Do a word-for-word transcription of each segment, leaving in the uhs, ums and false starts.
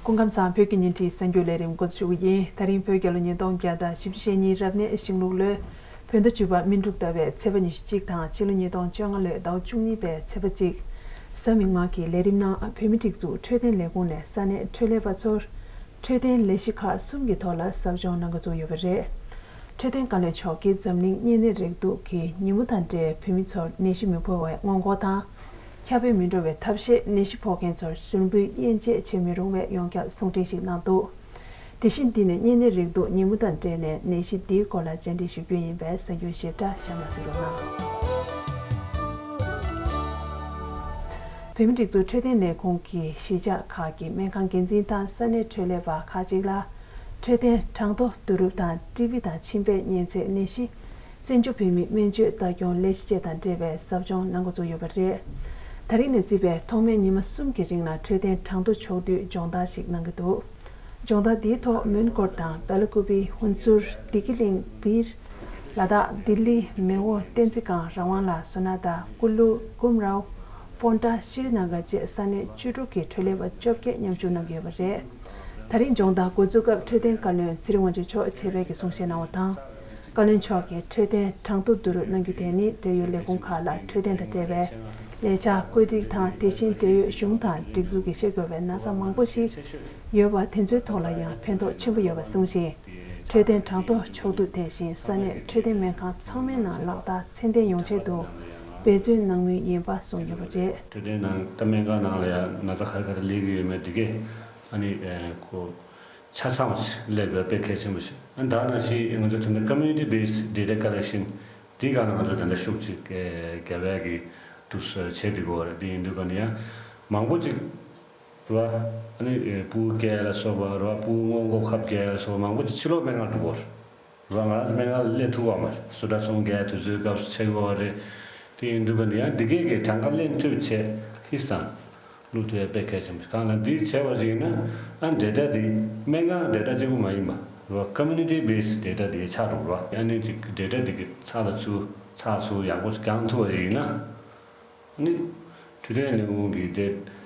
སྐུ་ཁམས་བཟང་། བོད་ཀྱི་ཉིན་རེའི་གསར་འགྱུར་ལས་རིམ་འགོ་འཛུགས་ཞུ་གི་ཡིན། ད་རིང་བོད་རྒྱལ་ལོ་ཉིས་སྟོང་བརྒྱ་དང་བཞི་བཅུ་ཞེ་གཉིས་རབ་གནས་ཤིང་ལུག་ལོའི་བོད་ཟླ་བཅུ་པ་སྨིན་དྲུག་ཟླ་བའི་ཚེས་པ་ཉི་ཤུ་གཅིག་དང་ཕྱི་ལོ་ཉིས་སྟོང་བཅོ་ལྔ་ལོའི་ཟླ་བ་བཅུ་གཉིས་པའི་ཚེས་པ་གཅིག་གཟའ་མིག་དམར་གྱི་ལས་རིམ་ནང་བོད་མིའི་སྒྲིག་འཛུགས་འཕྲོད་བསྟེན་ལས་ཁུངས་ནས་ས་གནས་འཕྲོད་ལས་པ་ཚོར་འཕྲོད་བསྟེན་ལས་གཞི་ཁག་གསུམ་གྱི་ཐོག་ལ་ཟབ་སྦྱོང་གནང་འགོ་བཙུགས་ཡོད་པ་རེད། འཕྲོད་བསྟེན་བཀའ་བློན་མཆོག་གིས་འཛམ་གླིང་གཉན་ནད་རེག་དུག་གི་ཉིན་མོ་དང་འབྲེལ་བོད་མི་ཚོར་ནད་གཞི་མི་ཕོག་པའི་སྔོན་འགོག་དང་། ཁྱབ་སྤེལ་མི་འགྲོ་བའི་ཐབས་ཤེས། ནད་གཞི་ཕོག་མཁན་ཚོར་ཟུར་འབུད་དབྱེ་འབྱེད་བྱེད་མི་རུང་བའི་ཡོངས་ཁྱབ་གསུང་འཕྲིན་ཞིག་གནང་འདུག་དེ་བཞིན་འདི་ནི་གཉན་ནད་རེག་དུག་ཉིན་མོ་དང་འབྲེལ་ནས་ནད་གཞི་འདིའི་སྐོར་ལ་བཅར་འདྲི་ཞུ་རྒྱུ་ཡིན་པས་གསར་འགྱུར་ཞིབ་ཕྲ་གཤམ་ལ་གཟིགས་རོགས་གནང་། བོད་མིའི་སྒྲིག་འཛུགས་འཕྲོད་བསྟེན་ལས་ཁུངས་ཀྱི་གཞིས་ཆགས་ཁག་གི་སྨན་ཁང་འགན་འཛིན་དང་ས་གནས་འཕྲོད་ལས་པ་ཁག་ཅིག་ལ། འཕྲོད་བསྟེན་གྲངས་ཐོ་བསྡུ་རུབ་དང་ཊི་བི་དང་མཆིན་པའི་གཉན་ཚད་ནད་གཞི། བཙན་བྱོལ་བོད་མིའི་སྨན་བཅོས་ལྟ་སྐྱོང་ལས་གཞི་བཅས་དང་འབྲེལ་བའི་ཟབ་སྦྱོང་གནང་འགོ་བཙུགས་ཡོད་པ་རེད། ད་རིང་ནས་བརྩིས་པའི་ཐོག་མའི་ཉི་མ་གསུམ་གྱི་རིང་ལ་འཕྲོད་བསྟེན་གྲངས་ཐོ་ཕྱོགས་བསྡུས་སྦྱོང་བརྡར་ཞིག་གནང་གི་འདུག་སྦྱོང་བརྡར་འདིའི་ཐོག་མོན་གྷོ་དང་སྦེལ་ཀུ་པི། ཧུན་སུར། བདེ་སྐྱིད་གླིང་། སྦིར། ལ་དྭགས། ལྡི་ལི། མེ་དབོ། བསྟན་འཛིན་སྒང་། རང་དབང་ལ་སོ་ན་དང་། ཀུ་ལུ། ཀུམ་རའོ། པོན་ཏྲ། ཤྲི་ན་གར་བཅས་ས་གནས་བཅུ་དྲུག་གི་འཕྲོད་ལས་པ་བཅོ་བརྒྱད་མཉམ་ཞུགས་གནང་གི་ཡོད་པ་རེད། ད་རིང་སྦྱོང་བརྡར་འགོ་འཛུགས་སྐབས་འཕྲོད་བསྟེན་བཀའ་བློན་ཚེ་རིང་དབང་ཕྱུག་མཆོག་ཆེད་ཕེབས་ཀྱིས་གསུང་བཤད་གནང་བ་དང་། བཀའ་བློན་མཆོག་གིས་འཕྲོད་བསྟེན་གྲངས་ཐོ་བསྡུ་རུབ་གནང་རྒྱུ་དེ་ནི་འབྲེལ་ཡོད་ལས་ཁུངས་ཁག་ལ་འཕྲོད་བསྟེན་དང་འབྲེལ་བའི་ལས་འཆར་བཀོད་སྒྲིག་དང་། དེ་བཞིན་འབྲེལ་ཡོད་གཞུང་དང་སྒྲིག་འཛུགས་ཀྱིས་བྱེད་དགོས་པའི་ན་ཚ་མང་པོ་ཞིག་ཡོད་པ་དེ་ཚོའི་ཐོག་ལ་ཡང་ཕན་ཐོགས་ཆེན་པོ་ཡོད་པ་གསུངས་ཤིང་། འཕྲོད་བསྟེན་གྲངས་ཐོ་ཕྱོགས་བསྡུས་དེ་བཞིན་ས་གནས་འཕྲོད་བསྟེན་སྨན་ཁང་ཚང་མའི་ནང་ལག་བསྟར་ཚད་ལྡན་ཡོང་ཆེད་དུ་འབད་བརྩོན་གནང་མུས་ཡིན་པ་གསུངས་ཡོད་པ་རེད། འཕྲོད་བསྟེན་ནང་ད་སྨན་ཁང་ནང་ལ་ཡང་ན་ཚ་ག་རེ་ག་རེ་སླེབས་ཀྱི་ཡོད་མེད་འདི་གས་ཨ་ནི་ཨེ་ཁོ་ཆ་ཚང་བ་ཞིག་སླེབས་དགོས་དཔེ་གལ་ཆེན་པོ་ཞིག་ཨ་ནི་ད་ནང་བཞིན་ང་ཚོ་ད་ལྟ་community based data collection འདི་སྒང་ལ་ང་ཚོ་ད་ལྟ་ཤུགས་ཅིག་ཨེ་རྒྱབ་ཡག་གི་འདུག་སེ་བྱེད་བསྡད་ཀྱི་ཡོད་རེད། འདི་ཡིན་དུས་ཀ་ནི་ཡང་མང་པོ་ཅིག་རེད་བ། ཨ་ནི་ཨེ་སྤུ་གུ་སྐྱེ་ཡ་ལ་སོགས་པ་རེད་བ། སྤུ་གུ་སྔོན་འགོག་ཁབ་རྒྱག་ཡ་ལ་སོགས་པ་མང་པོ་ཅིག་ཕྱི་ལོགས་སྨན་ཁང་འགྲོ་གི་ཡོད་རེད་བ། ང་རང་ཚོ་སྨན་ཁང་ལ་སླེབས་ཐུབ་ཀྱི་ཡོད་མ་རེད། བཟོ་གྲྭ་ཚོང་རྒྱག་ཡ་དུས་ཚོད་སྐབས་སུ་ཆགས་ཀྱི་ཡོད་རེད། དེ་ཡིན་དུས་ཀ་ནི་ཡང་འདི་གས་ཀྱི་གྲངས་ཀ་ལེན་ཐུབ་བྱས་ཧིས་དང་བླུག་ཐུབ་ཡ་དཔེ་གལ་ཆེན་པོ་རེད། གང་ལ་འདི་བྱས་པ་ཞིག་ཡིན་ན་ཨ་data འདི་སྨན་ཁང་data གཅིག་པུ་མ་ཡིན་པ་རེད་བ། community based data འདི་ཆགས་འགྲོ་གི་རེད་བ། ཨ་ནི་ཅིག་data འདི་གི་ཚགས་དང་ཚུལ་ཚགས་ཚུལ་ཡག་པོ་ཞིག་བསྐྱང་ཐུབ་པ་ཞིག་ཡིན་ན། ནི། འཕྲོད་བསྟེན་ལས་ཁུངས་ཀྱི་དེ་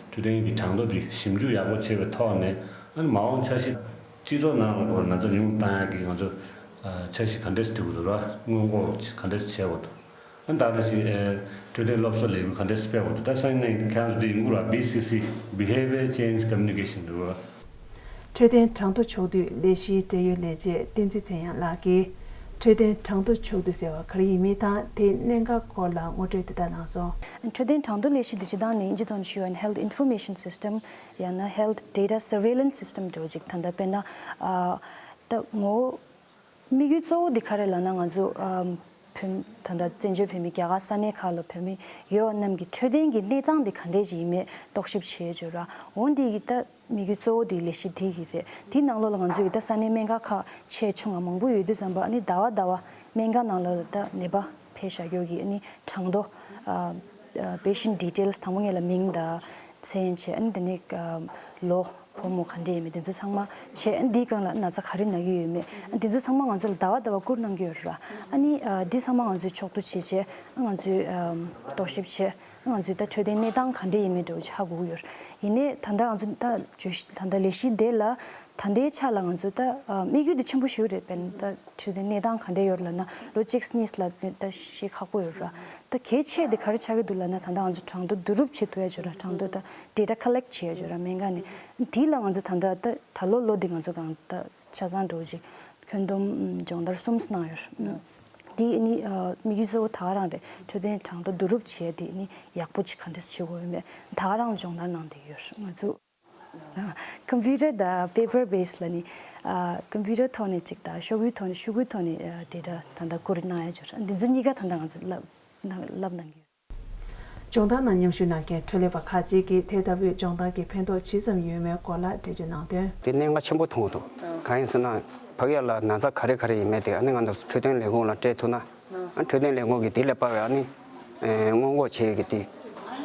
འཕྲོད་བསྟེན་གྱི་གྲངས་ཐོ་དེ་ཞིབ་འཇུག་ཡག་པོ་བྱས་པའི་ཐོག་ནས་ཨ་ནི་མ་འོངས་འཆར་གཞི་སྤྱི་ཚོགས་ནང་ལ་ཁོ་ན་ཚ་ཉུང་བཏང་ཡག་གི་ང་ཚོ་འཆར་གཞི་ག་འདྲས་སྒྲིག་དགོས་འདུག་ར། སྔོན་འགོག་ག་འདྲས་བྱེད་དགོས་འདུག་ཨ་ནི་ད་ལྟ་ཞིག་འཕྲོད་བསྟེན་སློབ་གསོ་ལས་འགུལ་ག་འདྲས་སྤེལ་དགོས་འདུག་ད་སང་ཉིན་ཁྱེད་རང་ཚོ་འདི་ཡིན་དགོས་ར། བྷི་སི་སི། Behavior Change Communication འདུག་ར། འཕྲོད་བསྟེན་གྲངས་ཐོ་ཕྱོགས་བསྡུས་ལས་གཞིའི་འབྲེལ་ཡོད་ལས་བྱེད་བསྟན་འཛིན་ཚེ་དབྱངས་ལགས་ཀྱིས་འཕྲོད་བསྟེན་གྲངས་ཐོ་ཕྱོགས་བསྡུས་ཟེར་བ་ག་རེ་ཡིན་མིན་དང་དེའི་གནད་འགག་སྐོར་ལ་ངོ་སྤྲོད་དེ་ལྟར་གནང་སོང་། འཕྲོད་བསྟེན་གྲངས་ཐོ་ལས་གཞི་འདི་སྤྱིར་བཏང་ནས་ཨིན་ཇི་ཐོག་ནས་ཞུས་པ་ཡིན་ན་Health Information System ཡང་ན་Health Data Surveillance System འདྲ་བོ་ཅིག་ད་ལྟ་དཔེར་ན་ཨ་ད་ངོ་བོ་དམིགས་ཡུལ་གཙོ་བོ་འདི་ག་རེ་ལབ་ན་ང་ཚོ་ཨ་བོད་ད་ལྟ་བཙན་བྱོལ་བོད་མི་རྒྱ་གར་ས་གནས་ཁག་ལ་བོད་མི་ཡོད་པ་རྣམས་ཀྱི་འཕྲོད་བསྟེན་གྱི་གནས་སྟངས་འདི་ག་འདྲས་ཅིག་ཡིན་མེད་རྟོག་ཞིབ་བྱེད་ཡས་ཅིག་ཡོད་ར། འོ་འདི་གི་ད་དམིགས་ཡུལ་གཙོ་བོ་དེ་ལས་གཞི་དེ་ཡིན་རེད། དེའི་ནང་ལོགས་ལ་ང་ཚོ་ཡི་ད་ས་གནས་སྨན་ཁང་ཁག་ཆེ་ཆུང་ང་མང་པོ་ཡོད་དུས་ཙམ་པ་ཨ་ནི་ཟླ་བ་ཟླ་བ་སྨན་ཁང་ནང་ལོགས་ལ་ད་ནད་པ་ཕེབས་བཞག་རྒྱུ་གི་ཨ་ནི་གྲངས་ཐོ་ཨ་ཨ་patient details དང་པོ་ངེད་ལ་མིང་དང་མཚན་བྱས་ཨ་ནི་དེ་ནས་ཨ་ལོ་ཕོ་མོ་ག་འདྲས་ཡིན་མིན་དེ་ཚོ་ཚང་མ་བྱས་ཨ་ནི་དེའི་སྒང་ལ་ན་ཚ་ག་རེ་ན་གི་ཡོད་མེད་ཨ་ནི་དེ་ཚོ་ཚང་མ་ང་ཚོ་ལ་ཟླ་བ་ཟླ་བ་བསྐུར་གནང་གི་ཡོད་རེད་ར། ཨ་ནི་ཨ་འདི་ཚང་མ་ང་ཚོས་ཕྱོགས་བསྡུ་བྱས་བྱས་ཨ་ང་ཚོས་ཨ་རྟོག་ཞིབ་བྱས། ང་ཚོས་ད་འཕྲོད་བསྟེན་གནས་སྟངས་ག་འདྲས་ཡིན་མིན་འདྲ་བོ་ཅིག་ཧ་གོ་གི་ཡོད་རེད། ཡིན་ནའི་ད་ལྟ་ང་ཚོ་ད་བརྗོད་གཞི་ད་ལྟ་ལས་གཞི་དེ་ལ་ད་ལྟའི་ཆ་ལ་ང་ཚོ་ད་ཨ་དམིགས་ཡུལ་དེ་ཆེན་པོ་ཞིག་རེད། དཔེར་ན་ད་འཕྲོད་བསྟེན་གནས་སྟངས་ག་འདྲས་ཡོད་རེད་ལབ་ན་ལོ་གཅིག་གཉིས་ལ་ད་ཤེས་ཁག་པོ་ཡོད་རེད། ད་གལ་ཆེ་དེ་ག་རེ་ཆགས་ཀྱི་འདུག་ལབ་ན་ད་ལྟ་ང་ཚོ་གྲངས་ཐོ་བསྡུ་རུབ་བྱེད་ཐུབ་ཡ་ཅིག་ཡོད་རེད། གྲངས་ཐོ་ད་data collect བྱེད་ཡ་ཅིག་ཡོད་རེད་སྨན་ཁང་ནས། དེ་ལ་ང་ཚོ་ད་ལྟ་ད་ལོ་ལོ་འདི་ང་ཚོ་གང་ད་ཆ་ཚང་འགྲོ་ཅིག་ཁྱོན་བསྡོམས་སྦྱོང་བརྡར་གསུམ་གནང་ཡོད། དེ་ནི་དམིགས་ཡུལ་གཙོ་བོ་ད་ག་རང་རེད། འཕྲོད་བསྟེན་གྲངས་ཐོ་བསྡུ་རུབ་བྱས་དེ་ནི་ཡག་པོ་ཅིག་ག་འདྲས་བྱེད་དགོས་ཡོད་མེད་ད་ག་རང་སྦྱོང་བརྡར་གནང་བསྡད་ཡོད། ང་ཚོ་computer དང་paper base ལ་ནི་computer ཐོག་ནས་ཅིག་དང་ཤོག་གུའི་ཐོག་ནས་ཤོག་གུའི་ཐོག་ནས་data ད་ལྟ་བསྐུར་གནང་ཡ་ཅིག་ཡོད། འདི་ཚོ་གཉིས་ཀ་ད་ལྟ་ང་ཚོ་བསླབ་བསླབ་གནང་གི་ཡོད། སྦྱོང་བརྡར་ནང་མཉམ་ཞུགས་གནང་མཁན་འཕྲོད་ལས་པ་ཁག་ཅིག་གིས་དེ་ལྟ་བུའི་སྦྱོང་བརྡར་གྱི་ཕན་ཐོགས་ཇི་ཙམ་ཡོད་མེད་སྐོར་ལ་འགྲེལ་བརྗོད་གནང་དོན། དེ་གནད་འགག་ཆེན་པོ་མཐོང་གི་འདུག་གང་ཡིན་ཟེར་ན། ཕ་གི་ལ་ན་ཚ་ག་རེ་ག་རེ་ཡིན་མེད་དེ་ཨ་ནི་ང་ཚོ་འཕྲོད་བསྟེན་ལས་ཁུངས་ལ་སྤྲད་ཐུབ་ན། ཨ་འཕྲོད་བསྟེན་ལས་ཁུངས་ཀྱིས་དེ་ལ་དཔག་པའི་ཨ་ནི་སྔོན་འགོག་བྱེད་ཀྱི་དེ་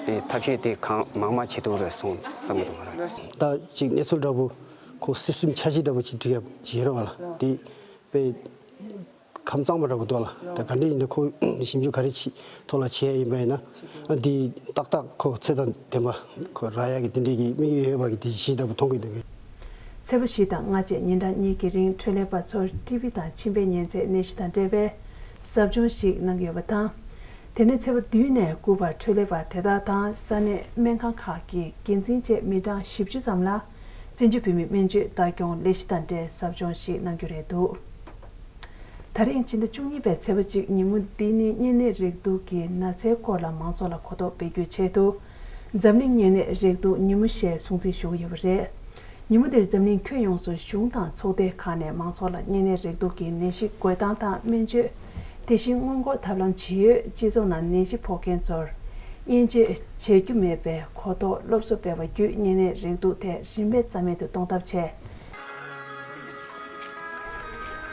དེ་ཐབས་ཤེས་དེ་གང་མང་མང་བྱེད་ཐུབ་རེད་གསུངས་བསམ་གྱི་འདུག་ང་རང་། ད་ཅིག་གནས་ཚུལ་འདྲ་པོ་ཁོ་སི་སི་ཊེམ་འཆར་གཞི་འདྲ་པོ་ཅིག་སྒྲིག་ཡ་བྱེད་རོགས་ལ་དེ་དཔེ། ཁམས་གཙང་མ་འདྲ་པོ་འདུག་ལ། ད་ག་འདྲ་ཡིན་ན་ཁོ་ཞིབ་འཇུག་ག་རེ་བྱེད་ཐོག་ལ་བྱེད་ཡ་ཡིན་པ་ཡིན་ན། འདི་ཏག་ཏག་ཁོ་ཚད་དང་ལྡན་པ་ཁོ་རག་ཡ་གི་དེ་འདྲའི་གི་དམིགས་ཡུལ་ཡོད་པ་གི་དེ་གཞི་འདྲ་པོ་མཐོང་གི་འདུག་གི། ཚེས་པ་བཞི་དང་ལྔ་བཅས་ཉིན་གྲངས་གཉིས་ཀྱི་རིང་འཕྲོད་ལས་པ་ཚོར་ཊི་བི་དང་མཆིན་པའི་ཉེན་ཚད་ནད་གཞི་དང་འབྲེལ་བའི་ཟབ་སྦྱོང་ཞིག་གནང་གི་ཡོད་པ་དང་། དེ་ནས་ཚེས་པ་བདུན་ནས་དགུ་བར་འཕྲོད་ལས་པ་དེ་དག་དང་ས་གནས་སྨན་ཁང་ཁག་གི་འགན་འཛིན་བཅས་མི་གྲངས་བཞི་བཅུ་ཙམ་ལ་བཙན་བྱོལ་བོད་མིའི་སྨན་བཅོས་ལྟ་སྐྱོང་ལས་གཞི་དང་འབྲེལ་ཟབ་སྦྱོང་ཞིག་གནང་རྒྱུ་རེད་འདུག་ད་རིང་ཕྱི་ཟླ་བཅུ་གཉིས་པའི་ཚེས་པ་གཅིག་ཉིན་མོ་འདི་ནི་གཉན་ནད་རེག་དུག་གི་ན་ཚའི་སྐོར་ལ་མང་ཚོགས་ལ་གོ་རྟོགས་སྤེལ་རྒྱུའི་ཆེད་དུ། འཛམ་གླིང་གཉན་ནད་རེག་དུག་ཉིན་མོ་ཞེས་སྲུང་བརྩི་ཞུ་གི་ཡོད་པ་རེད། ཉིན་མོ་འདིར་འཛམ་གླིང་ཁྱོན་ཡོངས་སུ་གཞུང་དང་ཚོགས་སྡེ་ཁག་ནས་མང་ཚོགས་ལ་གཉན་ནད་རེག་དུག་གི་ནད་གཞི་འགོས་སྟངས་དང་སྨན་བཅོས། དེ་བཞིན་སྔོན་འགོག་ཐབས་ལམ་ཇི་ཡོད་སྤྱི་ཚོགས་ནང་ནད་གཞི་ཕོག་མཁན་ཚོར་དབྱེ་འབྱེད་བྱེད་རྒྱུ་མེད་པའི་གོ་རྟོགས་སློབ་གསོ་སྤེལ་བ་བརྒྱུད་གཉན་ནད་རེག་དུག་ཐད་རིན་མེད་རྩ་མེད་དུ་གཏོང་ཐབས་བྱས།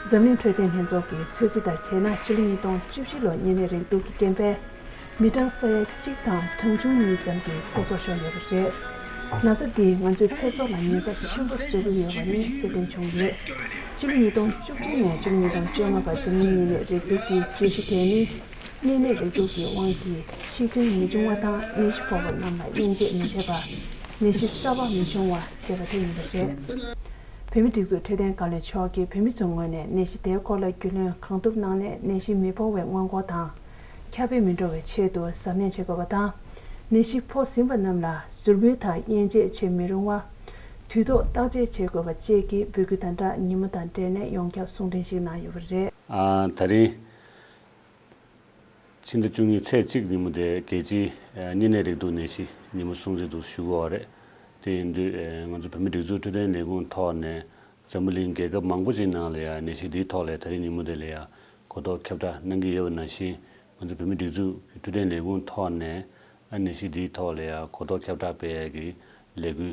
འཛམ་གླིང་འཕྲོད་བསྟེན་ལྷན་ཚོགས་ཀྱི་ཚོད་རྩིས་ལྟར་བྱས་ན་ཕྱི་ལོ་ཉིས་སྟོང་བཅུ་བཞི་ལོར་གཉན་ནད་རེག་དུག་གི་རྐྱེན་པས་མི་གྲངས་ས་ཡ་གཅིག་དང་གྲངས་ཆུང་གཉིས་ཙམ་གྱི་ཚེ་སྲོག་ཤོར་ཡོད་པ་རེད། ན་ཚ་འདིས་ང་ཚོའི་ཚེ་སྲོག་ལ་ཉེན་ཚབས་ཆེན་པོ་བཟོ་གི་ཡོད་པ་ནི་གསལ་སྟོན་བྱུང་ཡོད། ཕྱི་ལོ་ཉིས་སྟོང་བཅུ་གཅིག་ནས་ཕྱི་ལོ་ཉིས་སྟོང་བཅོ་ལྔ་བར་འཛམ་གླིང་གཉན་ནད་རེག་དུག་གི་བརྗོད་གཞི་དེ་ནི། གཉན་ནད་རེག་དུག་གི་དབང་གིས་འཆི་སྐྱོན་མི་འབྱུང་བ་དང་ནད་གཞི་ཕོག་པ་རྣམས་ལ་དབྱེ་འབྱེད་མི་བྱེད་པ། ནད་གཞི་གསར་པ་མི་འབྱུང་བ་ཞེས་པ་དེ་ཡིན་པ་རེད། བོད་མིའི་སྒྲིག་འཛུགས་འཕྲོད་བསྟེན་བཀའ་བློན་མཆོག་གིས་བོད་མི་ཚོའི་ངོས་ནས་ནད་གཞི་དེའི་སྐོར་ལ་རྒྱུས་ལོན་གང་ཐུབ་གནང་ནས་ནད་གཞི་མི་ཕོག་པའི་སྔོན་འགོག་དང་། ཁྱབ་སྤེལ་མི་འགྲོ་བའི་ཆེད་དུ་གཟབ་ནན་བྱེད་དགོས་པ་དང་། ནད་གཞི་ཕོག་ཟིན་པ་རྣམས་ལ་ཟུར་འབུད་དང་དབྱེ་འབྱེད་བྱེད་མི་རུང་བ། དུས་ཐོག་བརྟག་དཔྱད་བྱེད་དགོས་པ་བཅས་ཀྱི་འབོད་སྐུལ་དང་སྦྲགས་ཉིན་མོ་དང་འབྲེལ་ནས་ཡོངས་ཁྱབ་གསུང་འཕྲིན་ཞིག་གནང་ཡོད་པ་རེད། ཨ། ད་རིང་། ཕྱི་ཟླ་བཅུ་གཉིས་ཚེས་གཅིག་ཉིན་མོ་དེ་རྒྱལ་སྤྱིའི་གཉན་ནད་རེག་དུག་ནད་གཞི་ཉིན་མོ་སྲུང་བརྩི་འདུག་ཞུ་གི་ཡོད་རེད། དེ་ཡིན་དུས་ང་ཚོ་བོད་མིའི་སྒྲིག་འཛུགས་འཕྲོད་བསྟེན་ལས་ཁུངས་ཐོག་ནས་འཛམ་བུ་གླིང་རྒྱལ་ཁབ་མང་པོ་ཞིག་ནང་ལ་ཡང་ནད་གཞི་འདིའི་ཐོག་ལ་ད་རིང་ཉིན་མོ་དེ་ལ་ཡང་གོ་རྟོགས་ཁྱབ་བསྒྲགས་གནང་གི་ཡོད་པ་ནང་བཞིན། ང་ཚོ་བོད་མིའི་སྒྲིག་འཛུགས་འཕྲོད་བསྟེན་ལས་ཁུངས་ཐོག་ནས་ནད་གཞི་འདིའི་ཐོག་ལ་ཡང་གོ་རྟོགས་ཁྱབ་བསྒྲགས་སྤེལ་ཡས་ཀྱི་ལས་འགུལ་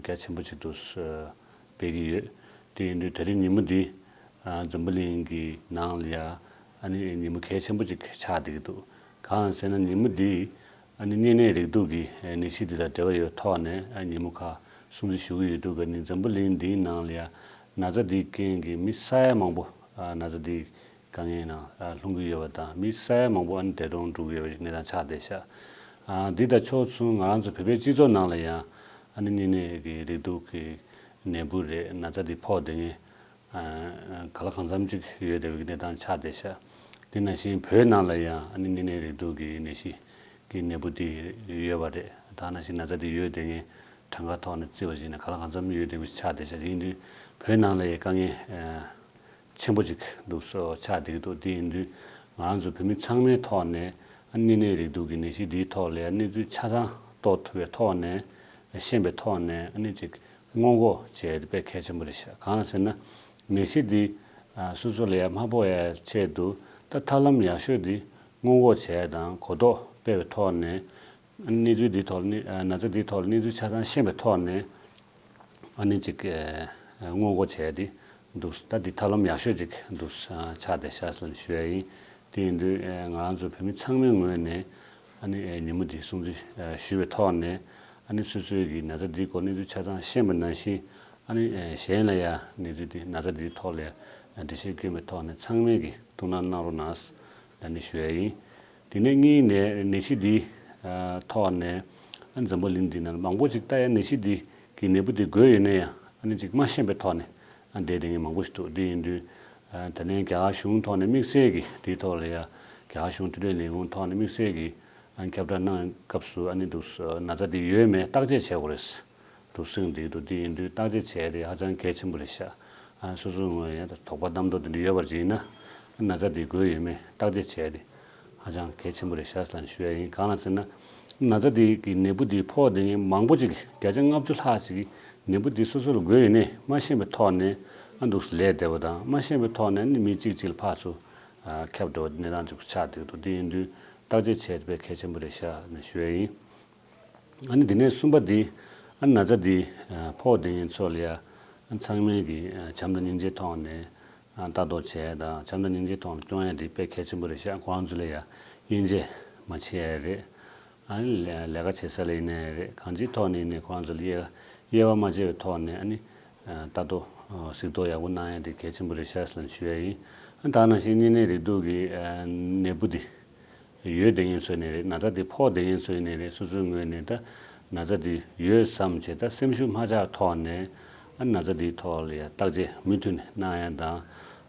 རྒྱ་ཆེན་པོ་ཞིག་ཏུ་སྤེལ་གྱི་ཡོད། དེ་ཡིན་དུས་ད་རིང་ཉིན་མོ་འདི་འཛམ་བུ་གླིང་གི་ནང་ལ་ཡང་ཉིན་མོ་གལ་ཆེན་པོ་ཅིག་ཆགས་བསྡད་ཀྱི་འདུག་གང་ལ་ཟེར་ན་ཉིན་མོ་འདི་གཉན་ནད་རེག་དུག་གི་ནད་གཞི་འདི་དང་འབྲེལ་བ་ཡོད་ཐོག་ནས་ཉིན་མོ་ཁག་སྲུང་བརྩི་ཞུ་གི་ཡོད་འདུག་ག་ནི་འཛམ་བུ་གླིང་འདིའི་ནང་ལ་ཡང་ན་ཚ་འདིའི་རྐྱེན་གྱིས་མི་ས་ཡ་མང་པོ་ན་ཚ་འདིའི་དཀའ་ངལ་ནང་ལྷུང་གི་ཡོད་པ་དང་མི་ས་ཡ་མང་པོ་འདས་གྲོངས་འགྲོ་གི་ཡོད་པ་ཞིག་གནས་སྟངས་ཆགས་བསྡད་ཤག་འདི་དང་ཕྱོགས་མཚུངས་ང་རང་ཚོ་བོད་པའི་སྤྱི་ཚོགས་ནང་ལ་ཡང་གཉན་ནད་ཀྱི་རེག་དུག་གི་ནད་འབུ་རེད་ན་ཚ་འདི་ཕོག་བསྡད་མཁན་ག་ལ་གང་འཚམ་ཅིག་ཡོད་བསྡད་པའི་གནས་སྟངས་ཆགས་བསྡད་ཤག་དེ་ནང་བཞིན་བོད་ནང་ལ་ཡང་གཉན་ནད་རེག་དུག་གི་ནད་གཞི་གི་ནད་འབུ་དེ་ཡོད་པ་རེད། ད་ནང་བཞིན་ན་ཚ་དེ་ཡོད་བསྡད་མཁན་གྲངས་ཀ་ཐོག་ནས་བརྩིས་པ་ཞིག་ན་ག་ལ་གང་འཚམ་ཡོད་བསྡད་པ་ཆགས་བསྡད་ཤག་དེ་ཡིན་དུས་བོད་ནང་ལ་ཡང་དཀའ་ངལ་ཆེན་པོ་ཅིག་འདུག་སོ་ཆགས་བསྡད་ཀྱི་འདུག་དེ་ཡིན་དུས་ང་རང་ཚོ་བོད་མི་ཚང་མའི་ཐོག་ནས་གཉན་ནད་རེག་དུག་གི་ནད་གཞི་འདིའི་ཐོག་ལ་ཡང་གནས་ཚུལ་ཆ་ཚང་རྟོགས་ཐུབ་པའི་ཐོག་ནས་ཤེས་པའི་ཐོག་ནས་ཨ་ནི་ཅིག་སྔོན་འགོག་བྱས་ཏེ་དཔེ་གལ་ཆེན་པོ་རེད་ཤག་གང་ལ་ཟེར་ན་ནད་གཞི་འདི་སོ་སོ་ལ་ཡང་མ་ཕོག་ཡ་ཆེད་དུ་ད་ཐབས་ལམ་ཡག་ཤོས་འདི་སྔོན་འགོག་བྱས་དང་གོ་རྟོགས་སྤེལ་བའི་ཐོག་ནས་གནས་ཚུལ་འདི་ཐོག་ནས་ན་ཚ་འདི་ཐོག་ལ་གནས་ཚུལ་ཆ་ཚང་ཤེས་པའི་ཐོག་ནས་ཨ་ནི་ཅིག་སྔོན་འགོག་བྱས་ཏེ་འདུག་ད་འདི་ཐབས་ལམ་ཡག་ཤོས་ཅིག་འདུག་ཆགས་བསྡད་ཤག་ཟེར་ནས་ཞུ་ཡ་ཡིན། དེ་ཡིན་དུས་ང་རང་ཚོ་བོད་མི་ཚང་མའི་ངོས་ནས་ཨ་ནི་ཉིན་མོ་འདི་སྲུང་བརྩི་ཞུ་བའི་ཐོག་ནས་ཨ་ནི་སོ་སོའི་གི་ན་ཚ་འདིའི་སྐོར་གནས་ཚུལ་ཆ་ཚང་ཤེས་པ་ནང་བཞིན་ཨ་ནི་གཞན་ལ་ཡང་གནས་ཚུལ་འདི་ན་ཚ་འདིའི་ཐོག་ལ་འགྲེལ་བཤད་སྐྱོན་པའི་ཐོག་ནས་ཚང་མས་གི་ཐུགས་སྣང་གནང་རོགས་གནང་ཟེར་ནས་ཞུ་ཡ་ཡིན། དེ་ནས་གཉིས་ནས་ནད་གཞི་འདིའི་ཐོག་ནས་ཨ་ནི་འཛམ་བུ་གླིང་འདི་ནང་མང་པོ་ཅིག་ད་ཡང་ནད་གཞི་འདི་གི་ནད་འབུ་འདི་འགོས་ཡོད་ན་ཡང་ཨ་ནི་ཅིག་མ་ཤེས་པའི་ཐོག་ནས་ཨ་བསྡད་བསྡད་མཁན་མང་པོ་ཞིག་འདུག་དེ་ཡིན་དུས་ཨ་ད་ལན་རྒྱ་གར་གཞུང་ཐོག་ནས་དམིགས་བསལ་གྱི་དེའི་ཐོག་ལ་ཡང་རྒྱ་གར་གཞུང་འཕྲོད་བསྟེན་ལས་ཁུངས་ཐོག་ནས་དམིགས་བསལ་གྱི་ཨ་ཁྱབ་བསྒྲགས་གནང་སྐབས་སུ་ཨ་ནི་འདུག་ན་ཚ་འདི་ཡོད་མེད་བརྟག་དཔྱད་བྱེད་དགོས་རེད་འདུག་གསུངས་བསྡད་འདུག་དེ་ཡིན་དུས་བརྟག་དཔྱད་བྱས་ཏེ་ཧ་ཅང་གལ་ཆེན་པོ་རེད་ཤག་ཨ་སོ་སོའི་ངོས་ཡང་དོགས་པ་རྣམ་རྟོག་དེ་འདྲ་ཡོད་པ་ཅིག་ཡིན་ན་ན་ཚ་འདི་འགོས་ཡོད་མེད་བརྟག་དཔྱད་བྱས་ཏེ། ཧ་ཅང་གལ་ཆེན་པོ་རེད་ཤག་ཟེར་ནས་ཞུ་ཡ་ཡིན། གང་ལ་ཟེར་ན། ན་ཚ་འདི་གི་ནད་འབུ་འདི་ཕོག་བསྡད་མཁན་མང་པོ་ཅིག་བརྒྱ་ཆ་ལྔ་བཅུ་ལྷག་ཅིག་གིས་ནད་འབུ་འདི་སོ་སོ་ལ་འགོས་ཡོད་ནའི་མ་ཤེས་པའི་ཐོག་ནས་ཨ་འདུག་སེ་ལས་བསྡད་པ་དང་མ་ཤེས་པའི་ཐོག་ནས་ནི་མི་གཅིག་གཅིག་ལ་ཕར་ཚུར་ཁྱབ་འགྲོ་བའི་གནས་སྟངས་ཅིག་ཆགས་བསྡད་འདུག་དེ་ཡིན་དུས་བརྟག་དཔྱད་བྱས་ཏེ་དཔེ་གལ་ཆེན་པོ་རེད་ཤག་ཟེར་ནས་ཞུ་ཡ་ཡིན། ཨ་ནི་དེ་ནས་གསུམ་པ་འདི་ཨ་ན་ཚ་འདི་ཕོག་བསྡད་མཁན་ཚོ་ལ་ཡ་ཚང་མས་ཀྱི་བྱམས་དང་སྙིང་རྗེའི་ཐོག་ནས། ལྟ་རྟོག་བྱས་དང་བྱམས་དང་སྙིང་རྗེའི་ཐོག་ནས་སྐྱོང་ཡ་དེ་དཔེ་གལ་ཆེན་པོ་རེད་ཤག་ཁོ་རང་ཚོ་ལ་ཡང་དབྱེ་འབྱེད་མ་བྱས་ཡ་རེད། ཨ་ནི་ལས་ལས་ཀ་བྱེད་ས་ལ་ཡིན་ནའི་རེད་གང་ཅིའི་ཐོག་ནས་ཡིན་ནའི་ཁོ་རང་ཚོ་ལ་དབྱེ་དབྱེ་བ་མ་བྱས་པའི་ཐོག་ནས་ཨ་ནི་ལྟ་རྟོག་གཟིགས་རྟོག་ཡག་པོ་གནང་ཡ་དེ་གལ་ཆེན་པོ་རེད་ཤག་ཟེར་ནས་ཞུ་ཡ་ཡིན། ཨ་ད་ནང་བཞིན་གཉན་ནད་རེག་དུག་གི་ནད་འབུ་དེ། ཡོད་བསྡད་མཁན་ཚོ་ནས་རེད་ན་ཚ་དེ་ཕོག་བསྡད་མཁན་ཚོ་ནས་རེད་སོ་སོའི་ངོས་ནས་ད་ན་ཚ་དེ་ཡོད་བསམ་བྱས་ད་སེམས་ཤུགས་མ་ཆག་ཐོག་ནས་ ཨ་ན་ཚ་འདིའི་ཐོག་ལ་ཡ་བརྟག་དཔྱད་མུ་མཐུད་ནས་གནང་ཡ་དང་།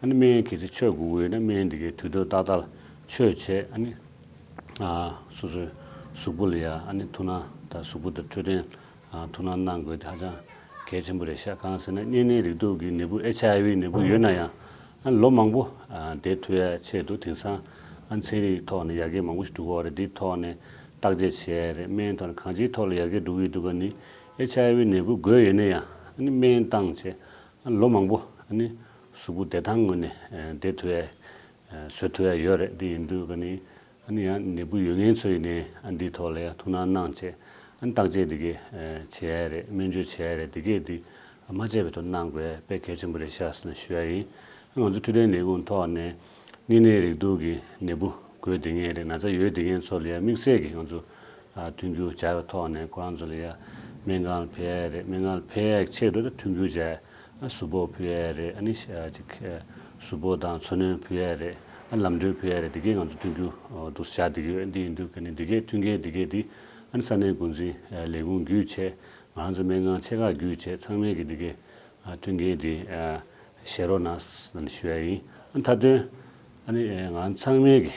ཨ་ནི་སྨན་གལ་སྲིད་མཆོད་དགོས་ཀྱི་ཡོད་ན་སྨན་འདི་གའི་དུས་ཐོག་ཏག་ཏག་ལ་མཆོད་བྱས། ཨ་ནི་ཨ་སོ་སོའི་གཟུགས་པོ་ལ་ཡ་ཨ་ནི་ཐུགས་སྣང་དང་གཟུགས་པོ་དང་འཕྲོད་བསྟེན་ཨ་ཐུགས་སྣང་གནང་དགོས་དེ་ཧ་ཅང་གལ་ཆེན་པོ་རེད་ཤག་གང་ཟེར་ན་གཉན་ནད་རེག་དུག་གི་ནད་འབུ་ཨེཆ་ཨའི་ཝི་ནད་འབུ་ཡོད་ན་ཡང་ཨ་ལོ་མང་པོ་ཨ་བསྡད་ཐུབ་ཡ་ཆེད་དུ་དེང་སང་ཨ་ཚན་རིག་ཐོག་ནས་ཡར་རྒྱས་མང་པོ་ཞིག་འགྲོ་གི་ཡོད་རེད། འདིའི་ཐོག་ནས་བརྟག་དཔྱད་བྱས་རེད། སྨན་ཐོག་ནས་གང་ཅིའི་ཐོག་ལ་ཡར་རྒྱས་འགྲོ་གི་ཡོད་འདུག་ག་ནི་ཨེཆ་ཨའི་ཝི་ནད་འབུ་འགོས་ཡོད་ན་ཡང་ཨ་ནི་སྨན་བཏང་བྱས་ཨ་ལོ་མང་པོ་ཨ་ནི་གཟུགས་པོ་བདེ་ཐང་ངང་ནས་ཨ་བསྡད་ཐུབ་ཡ་ཨ་བཟོ་ཐུབ་ཡ་ཡོད་རེད། འདི་ཡིན་དུས་ག་ནི་ཨ་ནི་ཡང་ནད་འབུ་ཡོད་མཁན་ཚོ་ཡིན་ནའི་ཨ་འདིའི་ཐོག་ལ་ཡང་ཐུགས་སྣང་གནང་བྱས་ཨ་ནི་བརྟག་དཔྱད་འདི་གས་ཨ་བྱེད་ཡ་རེད། སྨན་བཅོས་བྱེད་ཡ་རེད། འདི་གས་འདི་མ་བརྗེད་པའི་ཐོག་གནང་དགོས་དཔེ་གལ་ཆེན་པོ་རེད་ཤག་ཟེར་ནས་ཞུ་ཡ་ཡིན། ང་ཚོ་འཕྲོད་བསྟེན་ལས་ཁུངས་ཐོག་ནས་གཉན་ནད་རེག་དུག་གི་ནད་འབུ་འགོས་བསྡད་མཁན་རེད། ན་ཚ་ཡོད་བསྡད་མཁན་ཚོ་ལ་ཡ་དམིགས་བསལ་གྱི་ང་ཚོ་ཨ་མཐུན་འགྱུར་སྦྱར་བའི་ཐོག་ནས་ཁོ་རང་ཚོ་ལ་ཡ་སྨན་ཁང་ལ་ཕེབས་ཡ་རེད། སྨན་ཁང་ལ་ཕེབས་ཡ་ཆེད་དུ་ད་མཐུན་འགྱུར་སྦྱར་ཨ་གཟུགས་པོ་ཕུད་ཡ་རེད། ཨ་ནི་ཨ་ཅིག་གཟུགས་པོ་དང་འཚོ་སྣོན་ཕུད་ཡ་རེད། ཨ་ལམ་གྲོན་ཕུད་ཡ་རེད། འདི་གས་ང་ཚོ་མཐུན་འགྱུར་འདུག་སྦྱར་བསྡད་ཀྱི་ཡོད། འདི་ཡིན་དུས་ག་ནི་འདི་གས་མཐུན་རྐྱེན་འདི་གས་འདི་ཨ་ནི་ས་གནས་འགོ་འཛིན་ལས་ཁུངས་བརྒྱུད་བྱས་ང་རང་ཚོ་སྨན་ཁང་ཆེ་ཁག་བརྒྱུད་བྱས་ཚང་མས་ཀྱི་འདི་གས་མཐུན་རྐྱེན་འདི་བཞེས་རོགས་གནང་ཞུ་ཡ་ཡིན། ཨ་མཐའ་དོན་ཨ་ནི་ང་ཚང་མས་ཀྱི་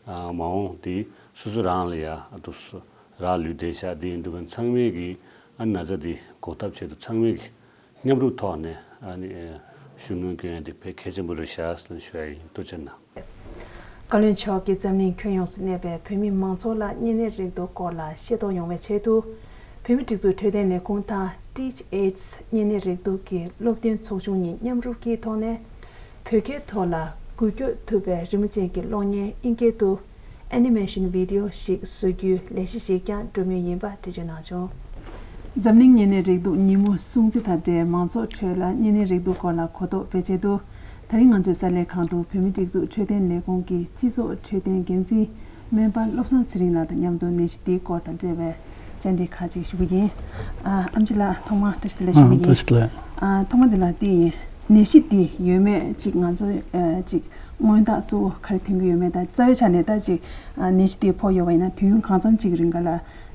ཨ་མ་འོངས་དེ་སོ་སོ་རང་ལ་ཡ་ཨ་དུ་སོ་རག་ལུས་བསྡད་ཤག་དེ་ཡིན་དུས་ཚང་མས་ཀྱི་ཨ་ན་ཚ་དེ་འགོག་ཐབས་ཆེད་དུ་ཚང་མས་ཀྱི་མཉམ་རུབ་ཐོག་ནས་ཨ་ནི་ཨ་ཤུགས་སྣོན་སྐྱོན་ཡ་དེ་དཔེ་གལ་ཆེན་པོ་རེད་ཤག་ཟེར་ནས་ཞུ་ཡ་ཡིན། ཐུགས་རྗེ་གནང་། བཀའ་བློན་མཆོག་གིས་འཛམ་གླིང་ཁྱོན་ཡོངས་སུ་གནས་པའི་བོད་མི་མང་ཚོགས་ལ་གཉན་ནད་རེག་དུག་སྐོར་ལ་ཤེས་རྟོགས་ཡོང་བའི་ཆེད་དུ། བོད་མིའི་སྒྲིག་འཛུགས་འཕྲོད་བསྟེན་ལས་ཁུངས་དང་Teach Aids་གཉན་ནད་རེག་དུག་གི་སློབ་སྟོན་ཚོགས་ཆུང་གཉིས་མཉམ་རུབ་ཀྱི་ཐོག་ནས། བོད་སྐད་ཐོག་ལ་འགུལ་སྐྱོད་ཐུབ་པའི་རི་མོ་ཅན་གྱི་གློག་བརྙན་དབྱིན་སྐད་དུ་Animation Video་ཞིག་བཟོ་རྒྱུའི་ལས་གཞི་ཞིག་ཀྱང་སྒྲུབ་མུས་ཡིན་པ་འགྲེལ་བརྗོད་གནང་བྱུང་། འཛམ་གླིང་གཉན་ནད་རེག་དུག་ཉིན་མོ་སྲུང་བརྩི་དང་འབྲེལ་མང་ཚོགས་ཁྲོད་ལ་གཉན་ནད་རེག་དུག་སྐོར་ལ་གོ་རྟོགས་སྤེལ་ཆེད་དུ། ད་རིང་ང་ཚོའི་གསར་ལས་ཁང་དུ་བོད་མིའི་སྒྲིག་འཛུགས་འཕྲོད་བསྟེན་ལས་ཁུངས་ཀྱི་སྤྱི་ཚོགས་འཕྲོད་བསྟེན་འགན་འཛིན་སྨན་པ་བློ་བཟང་ཚེ་རིང་ལགས་དང་མཉམ་དུ་ནད་གཞི་འདིའི་སྐོར་དང་འབྲེལ་བའི་བཅར་འདྲི་ཁག་ཅིག་ཞུ་གི་ཡིན། ཨ་ཨེམ་ཆི་ལགས་ཐོག་མར་བཀྲ་ཤིས་བདེ་ལེགས་ཞུ་གི་ཡིན། བཀྲ་ཤིས་བདེ་ལེགས། ཨ་ཐོག་མ་འདི་ལ་དེ་ཡིན། ནད་གཞི་འདི་ཡོད་མེད་ཅིག་ང་ཚོ་ཨ་ཅིག་སྔོན་རྟགས་གཙོ་བོ་ག་རེ་ཐོན་གྱི་ཡོད་མེད་དང་རྩ་བའི་ཆ་ནས་ད་ཅིག་ཨ་ནད་གཞི་འདི་ཕོག་ཡོད་པ་ཡིན་ན་དུས་ཡུན་གང་འཚམ་ཅིག་རིང་ག་ལ་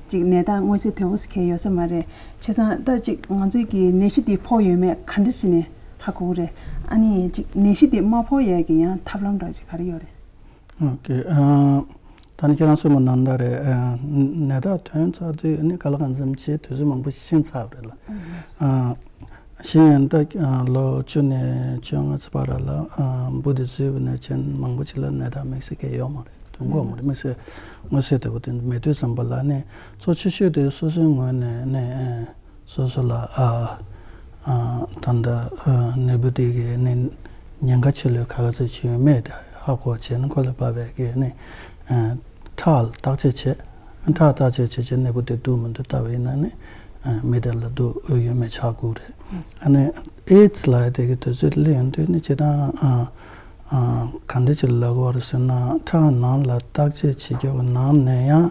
ཅིག་ནད་རྟགས་མངོན་གསལ་དོད་པོ་ཞིག་གང་ཡང་ཡོད་ས་མ་རེད། བྱས་ཙང་ད་ཅིག་ང་ཚོའི་གི་ནད་གཞི་འདི་ཕོག་ཡོད་མེད་ག་འདྲ་ཞིག་ནས་ཧ་གོ་གི་རེད། ཨ་ནི་ཅིག་ནད་གཞི་འདི་མ་ཕོག་ཡས་ཀྱི་ཡང་ཐབས་ལམ་འདྲ་ཅིག་ག་རེ་ཡོད་རེད། ཨོ་ཀེ། ཨ་ད་ནི་ཁྱེད་རང་གསུངས་པ་ནང་ལྟར་རེད། ཨ་ནད་རྟགས་ཐོན་ཚར་དུས་ནི་ག་ལ་གང་འཚམ་ཆེ་དུས་ཚོད་མང་པོ་ཕྱིན་ཚར་བ་རེད་ལ། ཨ་གཞན་ད་ལོ་བཅུ་ནས་བཅོ་ལྔ་ཙམ་བར་ལ་འབུ་དེ་འཛུལ་བ་ནས་ཅན་མང་པོ་ཅིག་ལ་ནད་རྟགས་དམིགས་བསལ་གང་ཡང་ཡོད་མ་རེད། དོན་གོ་མ་རེད། དམིགས་བསལ་མངོན་གསལ་དོད་པོ་དེ་མེད་དུས་ཙམ་པ་ལ་ནི་གཙོ་ཆེ་ཤོས་དེ་སོ་སོའི་ངོས་ནས་ནི་སོ་སོ་ལ་ཨ་ཨ་ད་ལྟ་ཨ་ནད་འབུ་དེ་གའི་ནི་ཉེན་ཁ་ཆེ་ལོས་ག་ག་ཚོད་ཅིག་ཡོད་མེད་དེ་ཧ་གོ་བྱས་ནས་ཁོ་ལ་བབས་པའི་གི་ནི་ཨ་ཁྲག་ལ་བརྟག་དཔྱད་བྱས། ཁྲག་བརྟག་དཔྱད་བྱས་བྱས་ནད་འབུ་དེ་འདུག་མི་འདུག་ལྟ་བ་ཡིན་ན་ནི་ཨ་མི་དེ་ལ་འདུག་ཡོད་མེད་ཆ་དགོས་རེད། ཨ་ནི་ཨེ་ཙི་ལབ་ཡ་དེ་གི་དུས་ཚོད་སླེབས་ཡོང་དུས་ནི་སྤྱིར་བཏང་ཨ་ཨ་ག་འདྲ་ཅིག་ལབ་དགོས་རེད་ཟེར་ན་ཁྲག་ནང་ལ་བརྟག་དཔྱད་བྱེད་རྒྱུ་གི་ནང་ནས་ཡང་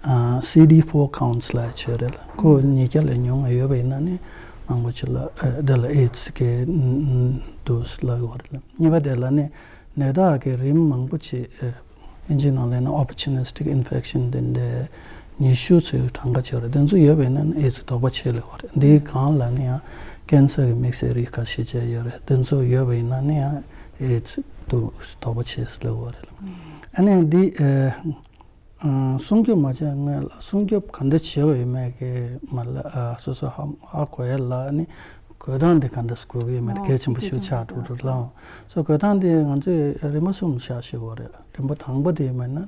ཨ་སི་ཌི་ཕོར་ཁའུན་ཊི་ལབ་ཡ་ཅིག་ཡོད་རེད་ལ། ཁོ་ཉིས་བརྒྱ་ལས་ཉུང་བ་ཡོད་པ་ཡིན་ན་ནི་མང་པོ་ཅིག་ལ་ཨ་དེ་ལ་ཨེ་ཙི་གི་འདུག་ལབ་དགོས་རེད་ལ། གཉིས་པ་དེ་ལ་ནི་ནད་རྟགས་ཀྱི་རིམས་མང་པོ་ཅིག་ཨ་ཨིན་ཇིའི་ནང་ལ་ཡིན་ན་opportunistic infection་དེ་འདྲའི་ཉི་ཤུ་ཙམ་གྲངས་ཀ་ཅིག་ཡོད་རེད། དེ་ཚོ་ཡོད་པ་ཡིན་ན་ནི་ཨེ་ཙི་དོགས་པ་ཆེ་ལེ་ཡོད་རེད། འདིའི་སྒང་ལ་ནི་ཡང་ཀན་སར་གྱི་དམིགས་བསལ་རིགས་ཁ་ཤས་ཅིག་ཡོད་རེད། དེ་ཚོ་ཡོད་པ་ཡིན་ན་ནི་ཡང་ཨེ་ཙི་དོགས་པ་ཆེ་ལེ་ཡོད་རེད། ཨ་ནི་འདི་ཨ་སྲུང་སྐྱོབ་མ་བྱས་སྔོན་ལ་སྲུང་སྐྱོབ་ག་འདྲ་བྱས་པ་ཡོད་མེད་ཀྱི་མ་ལ་ཨ་སོ་སོ་ཧ་ཧ་གོ་ཡ་ལ་ནི། འགོས་སྟངས་དེ་ག་འདྲ་སེ་འགོས་ཀྱི་ཡོད་མེད་དེ་ཨོ་གལ་ཆེན་པོ་དེ་ཞིག་གལ་ཆེན་ཆགས་པོ་འགྲོ་འགྲོ་ལ། སོ་འགོས་སྟངས་དེ་ང་ཚོས་རིམ་པ་གསུམ་བཞག་ཤེས་དགོས་རེད། རིམ་པ་དང་པོ་དེ་མིན་ན་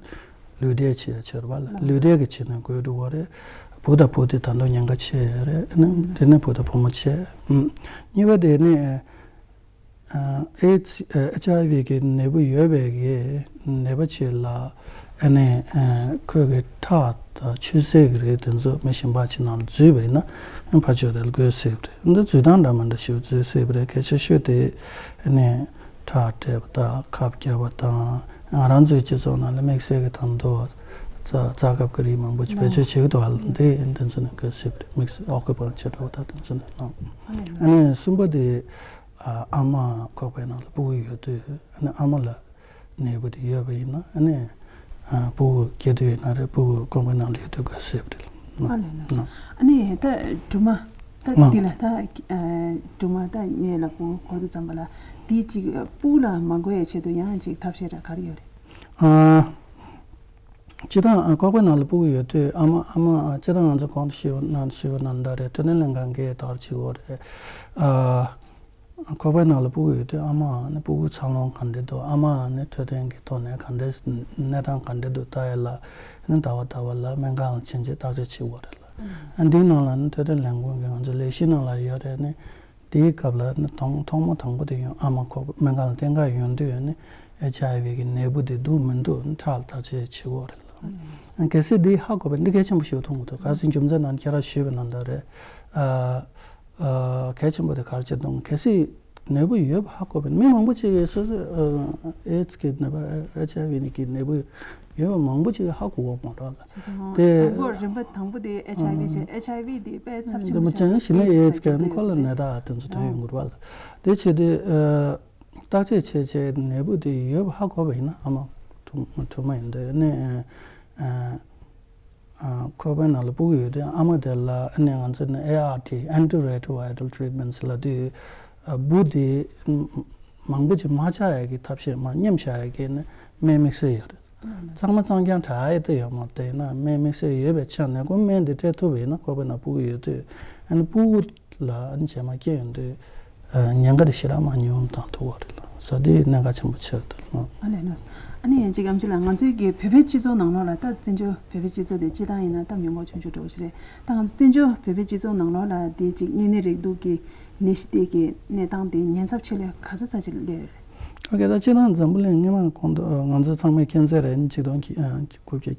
ལུས་འབྲེལ་བྱེད་ཡ་ཆེ་རུ་བ་ལ། ལུས་འབྲེལ་གྱི་བྱེད་ན་འགོས་འགྲོ་བ་རེད། བུ་དང་བུ་དེ་ད་དུང་ཉེན་ཁ་ཆེ་ཡ་རེད། ཨ་ནི་དེ་ནས་བུ་དང་བུ་མོ་ཆེ། ཨུམ། གཉིས་པ་དེ་ནི་ཨ་ཨེ་ཙི་ཨ་ཨེཆ་ཨའི་ཝི་གི་ནད་འབུ་ཡོད་པའི་གི་ནད་པ་ཅིག་ལ་ཨ་ནི་ཨ་ཁོས་གི་ཁྲག་དང་ཆུ་སེར་གྱི་རིགས་དེ་ཚོ་མི་གཞན་པ་ཅིག་ནང་ལ་འཛུལ་བ་ཡིན་ན་ཕར་ཕྱོགས་དེ་ལ་འགོས་སྲིད་པ་རེད། འདི་འཛུལ་སྟངས་འདྲ་མི་འདྲ་ཞིག་འཛུལ་སྲིད་པ་རེད། གལ་ཆེ་ཤོས་དེ་ཨ་ནི་ཁྲག་སྤྲད་པ་དང་ཁབ་བརྒྱབ་པ་དང་། ང་རང་ཚོའི་སྤྱི་ཚོགས་ནང་ལ་དམིགས་བསལ་གྱི་ད་དུང་རྩ་རྩ་ཁབ་ཀྱི་རིགས་མང་པོ་ཅིག་བེད་སྤྱོད་བྱེད་ཀྱི་འདུག་བ་ལ། འདི་འདི་ཚོ་ནི་འགོས་སྲིད་པ་རེད། དམིགས་བསལ་ཨོ་ཀུ་པན་ཆེ་དྲགས་པ་དང་དེ་ཚོ་ནི་ནང་། ཨ་ནི་གསུམ་པ་དེ། ཨ་ཨ་མ་ཁོག་པའི་ནང་ལ་སྤུ་གུ་ཡོད་དུས་ཨ་ནི་ཨ་མ་ལ་ནད་འབུ་དེ་ཡོད་པ་ཡིན་ན་ཨ་ནི་ཨ་སྤུ་གུ་སྐྱེ་དུས་ཡིན་ན་རེད། སྤུ་གུ་ཁོག་པའི་ནང་ལ་ཡོད་དུས་འགོས་སྲིད་པ་རེད། ཨ་ལས་ན་སོ། ཨ་ནི་ད་སྦྲུམ་མ་ ད་ཨ་འདི་ལ་ད་ཨ་སྒྲོལ་མ་ད་ངས་ལ་སྤུ་གུ་འཁོར་དུས་ཙམ་པ་ལ་འདི་ཅིག་སྤུ་གུ་ལ་མ་འགོས་ཡའི་ཆེད་དུ་ཡང་ཅིག་ཐབས་ཤེས་ར་ག་རེ་ཡོད་རེད། ཨ། སྤྱིར་བཏང་ཁོག་པའི་ནང་ལ་སྤུ་གུ་ཡོད་དུས་ཨ་མ་ཨ་མ་སྤྱིར་བཏང་ང་ཚོ་གོང་དུ་ཞུས་པ་ནང་ཞུས་པ་ནང་ལྟར་རེད། འཕྲོད་བསྟེན་ལྷན་ཁང་གིས་ད་ག་རེ་བྱེད་ཀྱི་ཡོད་རེད། ཨ། ཁོག་པའི་ནང་ལ་སྤུ་གུ་ཡོད་དུས་ཨ་མ་ནི་སྤུ་གུ་འཚར་ལོངས་ག་འདྲ་འདུག་ཨ་མ་ནི་འཕྲོད་བསྟེན་གྱི་ཐོག་ནས་ག་འདྲ་གནས་སྟངས་ག་འདྲ་འདུག་ལྟ་ཡ་ལ་ནི་ཟླ་བ་ཟླ་བ་ལ་སྨན་ཁང་ལ་ཕྱིན་རྗེས་བརྟག་དཔྱད་བྱེད་དགོས་རེད་ལ། ཨ་འདིའི་ནང་ལ་ནི་འཕྲོད་བསྟེན་ལས་ཁུངས་ཀྱི་ང་ཚོ་ལས་གཞི་ནང་ལ་ཡོད་རེད། ནི་དེའི་སྐབས་ལ་ནི་ཐོག་ཐོག་མ་དང་པོ་དེ་ཡང་ཨ་མ་ཁོག་སྨན་ཁང་ལ་གཏན་འཁེལ་ཡོང་དུས་ནི་ཨེཆ་ཨའི་ཝི་གི་ནད་འབུ་དེ་འདུག་མི་འདུག་ནི་ཁྲག་ལ་བརྟག་དཔྱད་བྱེད་དགོས་རེད་ལ། གལ་སྲིད་འདི་ཧ་གོ་བས་འདི་གལ་ཆེན་པོ་ཞིག་མཐོང་གི་འདུག་གལ་སྲིད་རྒྱུ་མཚན་ནང་ཁྱེད་རང་ཞུས་པའི་ནང་ལྟར་རེད། ཨ། ཨ། གལ་ཆེན་པོ་དེ་ག་རེ་བྱེད་དང་གལ་སྲིད་ནད་འབུ་ཡོད་པ་ཧ་གོ་བའི་མི་མང་པོ་ཅིག་གིས་སོ་སོ་ཨེ་ཙི་གི་ནད་པ་ཨེཆ་ཨའི་ཝི་ནད་ཀྱི་ནད་འབུ་ཡོད་པ་མང་པོ་ཅིག་གིས་ཧ་གོ་བ་མ་རེད་ལ། དེ་དང་པོ་རིམ་པ་དང་པོ་དེ་ཨེཆ་ཨའི་ཝི་ཞེས་ཨེཆ་ཨའི་ཝི་དེ་དཔེ་ཚབས་ཆེན་པོ་ཅིག་ཅང་ཞི་ལི་ཨེ་ཙི་གན་ཁོ་ལ་ནད་རྟགས་དེ་ཚོ་ཐོན་ཡོང་གི་རེད་བ་ལ། དེ་བྱས་ཏེ་བརྟག་དཔྱད་བྱས་བྱས་ནད་འབུ་དེ་ཡོད་པ་ཧ་གོ་བ་ཡིན་ན་ཨ་མ་ཁྲོ་ཁྲོ་མ་ཡིན་འདོད་ནས། ཁོག་པའི་ནང་ལ་སྤུ་གུ་ཡོད་དུས་ཨ་མ་དེ་ལ་ཨ་ནི་ང་ཚོ་ནི་ཨེ་ཨར་ཊི་Antiretroviral Treatments་ལབ་དུས་འབུ་དེ་མང་པོ་ཅིག་མ་ཆགས་ཡ་གི་ཐབས་ཤེས་མ་ཉམས་བཞག་ཡ་གི་ནི་སྨན་དམིགས་བསལ་ཡོད་རེད། གཙང་མ་གཙང་རྐྱང་དྲག་ཡ་དེ་ཡོད་མ་རེད། དེ་ཡིན་ན་སྨན་དམིགས་བསལ་ཡོད་པའི་ཆ་ནས་ཁོ་སྨན་དེ་སྤྲད་ཐུབ་པ་ཡིན་ན་ཁོག་པའི་ནང་སྤུ་གུ་ཡོད་དུས་ཨ་ནི་སྤུ་གུ་ལ་ཨ་ནི་རྗེས་མ་སྐྱེ་ཡོང་དུས་ཉེན་ཁ་དེ་ཞེ་དྲག་མང་ཉུང་དང་ཐུག་པ་རེད་ལ། ས་དེ་གནད་འགག་ཆེན་པོ་ཆགས་འདུག་ཨ་ལས་ལགས། ཨ་ནི་ཡང་གཅིག་ཨམ་ཆི་ལགས་ང་ཚོའི་གི་བོད་པའི་སྤྱི་ཚོགས་ནང་ལོགས་ལ་ད་བཙན་བྱོལ་བོད་པའི་སྤྱི་ཚོགས་དེ་སྤྱི་བཏང་ཡིན་ན་ད་མི་མང་ཆུང་ཆུང་འདྲ་བོ་ཞིག་རེད། ད་ང་ཚོ་བཙན་བྱོལ་བོད་པའི་སྤྱི་ཚོགས་ནང་ལོགས་ལ་དེ་གཅིག་གཉན་ནད་རེག་དུག་གི་ནད་གཞི་དེ་གི་གནས་སྟངས་དེ་ཉེན་ཚབས་ཆེ་ལོས་ག་ཚ་ཚ་ཅིག་སླེབས་རེད། ཨོ་ཁེ། ད་སྤྱི་བཏང་འཛམ་བུ་གླིང་སྔོན་མ་གོང་དུ་ང་ཚོ་ཚང་མས་མཁྱེན་གསལ་རེད། ཆིག་སྟོང་དགུ་བརྒྱ་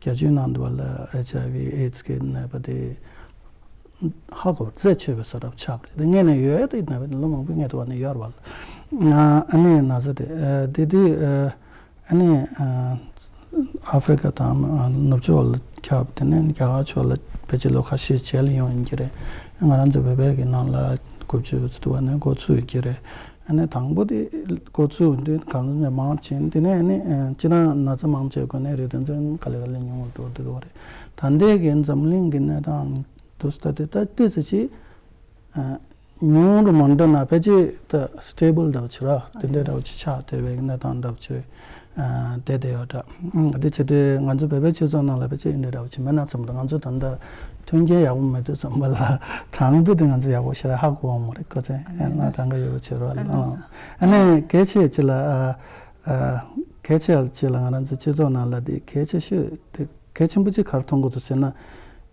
བརྒྱད་ཅུ་ནང་དུ་བ་ལ་ཨེཆ་ཨའི་ཝི་ཨེ་ཙི་གི་ནད་པ་དེ་ཧ་གོ་རྩད་ཆོད་པའི་ས་རབ་ཆགས་པ་རེད། དེ་སྔས་ནས་ཡོད་དེ་ནད་པ་དེ་ལོ་མང་པོའི་སྔས་དུ་བ་ནས་ཡོད་རེད་བ་ལ། ཨ་ནི་ན་ཚ་དེ་དེ་དུས་ཨ་ནི་ཨ་ཧྥ་རི་ཀ་དང་ནུབ་ཕྱོགས་ལ་ཁྱབ། དེ་ནས་རྒྱ་གར་ཕྱོགས་ལ་ཕལ་ཆེར་ལོ་ཁ་ཤས་རྗེས་ལ་ཡོང་ཡིན་གྱི་རེད། ང་རང་ཚོ་བོད་པའི་གི་ནང་ལ་དགུ་བཅུ་ཙམ་དུ་བ་ནས་འགོ་ཚུགས་ཡོད་ཀྱི་རེད། ཨ་ནི་དང་པོ་དེ་འགོ་ཚུགས་དུས་གང་ལ་ནས་མང་ཕྱིན། དེ་ནས་ཨ་ནི་ཨ་སྤྱིར་བཏང་ན་ཚ་མང་ཆེ་དགོས་ནས་རེད། དེ་ཚོ་ག་ལེ་ག་ལེ་ཉུང་བར་འགྲོ་འདུག་གི་རེད། ད་ལྟའི་གི་འཛམ་གླིང་གི་གནས་སྟངས་དུ་ལྟ་དུས་ད་ལྟའི་ཚེ་ཅིག་ཨ་ཉུང་རུ་མ་འགྲོ་ན་ཕལ་ཆེར་ད་སི་ཊེ་བལ་འདྲ་བོ་ཅིག་ར་དེ་འདྲའི་འདྲ་བོ་ཅིག་ཆགས་བསྡད་པའི་གནས་སྟངས་འདྲ་བོ་ཅིག་ཨ་བསྡད་བསྡད་ཡོད་འདྲ། ཨ་དེ་བྱེད་དུས་ང་ཚོ་བོད་པའི་སྤྱི་ཚོགས་ནང་ལ་ཕལ་ཆེར་འདི་འདྲ་བོ་ཅིག་མེད་ན་བསམ་འདུག་ང་ཚོ་ད་ལྟ་མཐུན་རྐྱེན་ཡག་པོ་མེད་དུས་ཙམ་པ་ལ་གྲངས་ཐོ་དེ་ང་ཚོ་ཡག་པོ་ཞེ་དྲག་ཧ་གོ་བ་མ་རེད། ཁོ་ཚོས་ཨ་ན་གྲངས་ཀ་ཡོད་པ་བྱེད་རོགས་ལ། ཨ་ནི་གལ་ཆེ་ཅིག་ལ་ཨ་ཨ་གལ་ཆེ་ཅིག་ལ་ང་རང་ཚོ་སྤྱི་ཚོགས་ནང་ལ་དེ་གལ་ཆེ་ཤོས་དེ་གལ་ཆེན་པོ་ཅིག་ག་རེ་མཐོང་གི་འདུག་ཟེར་ན།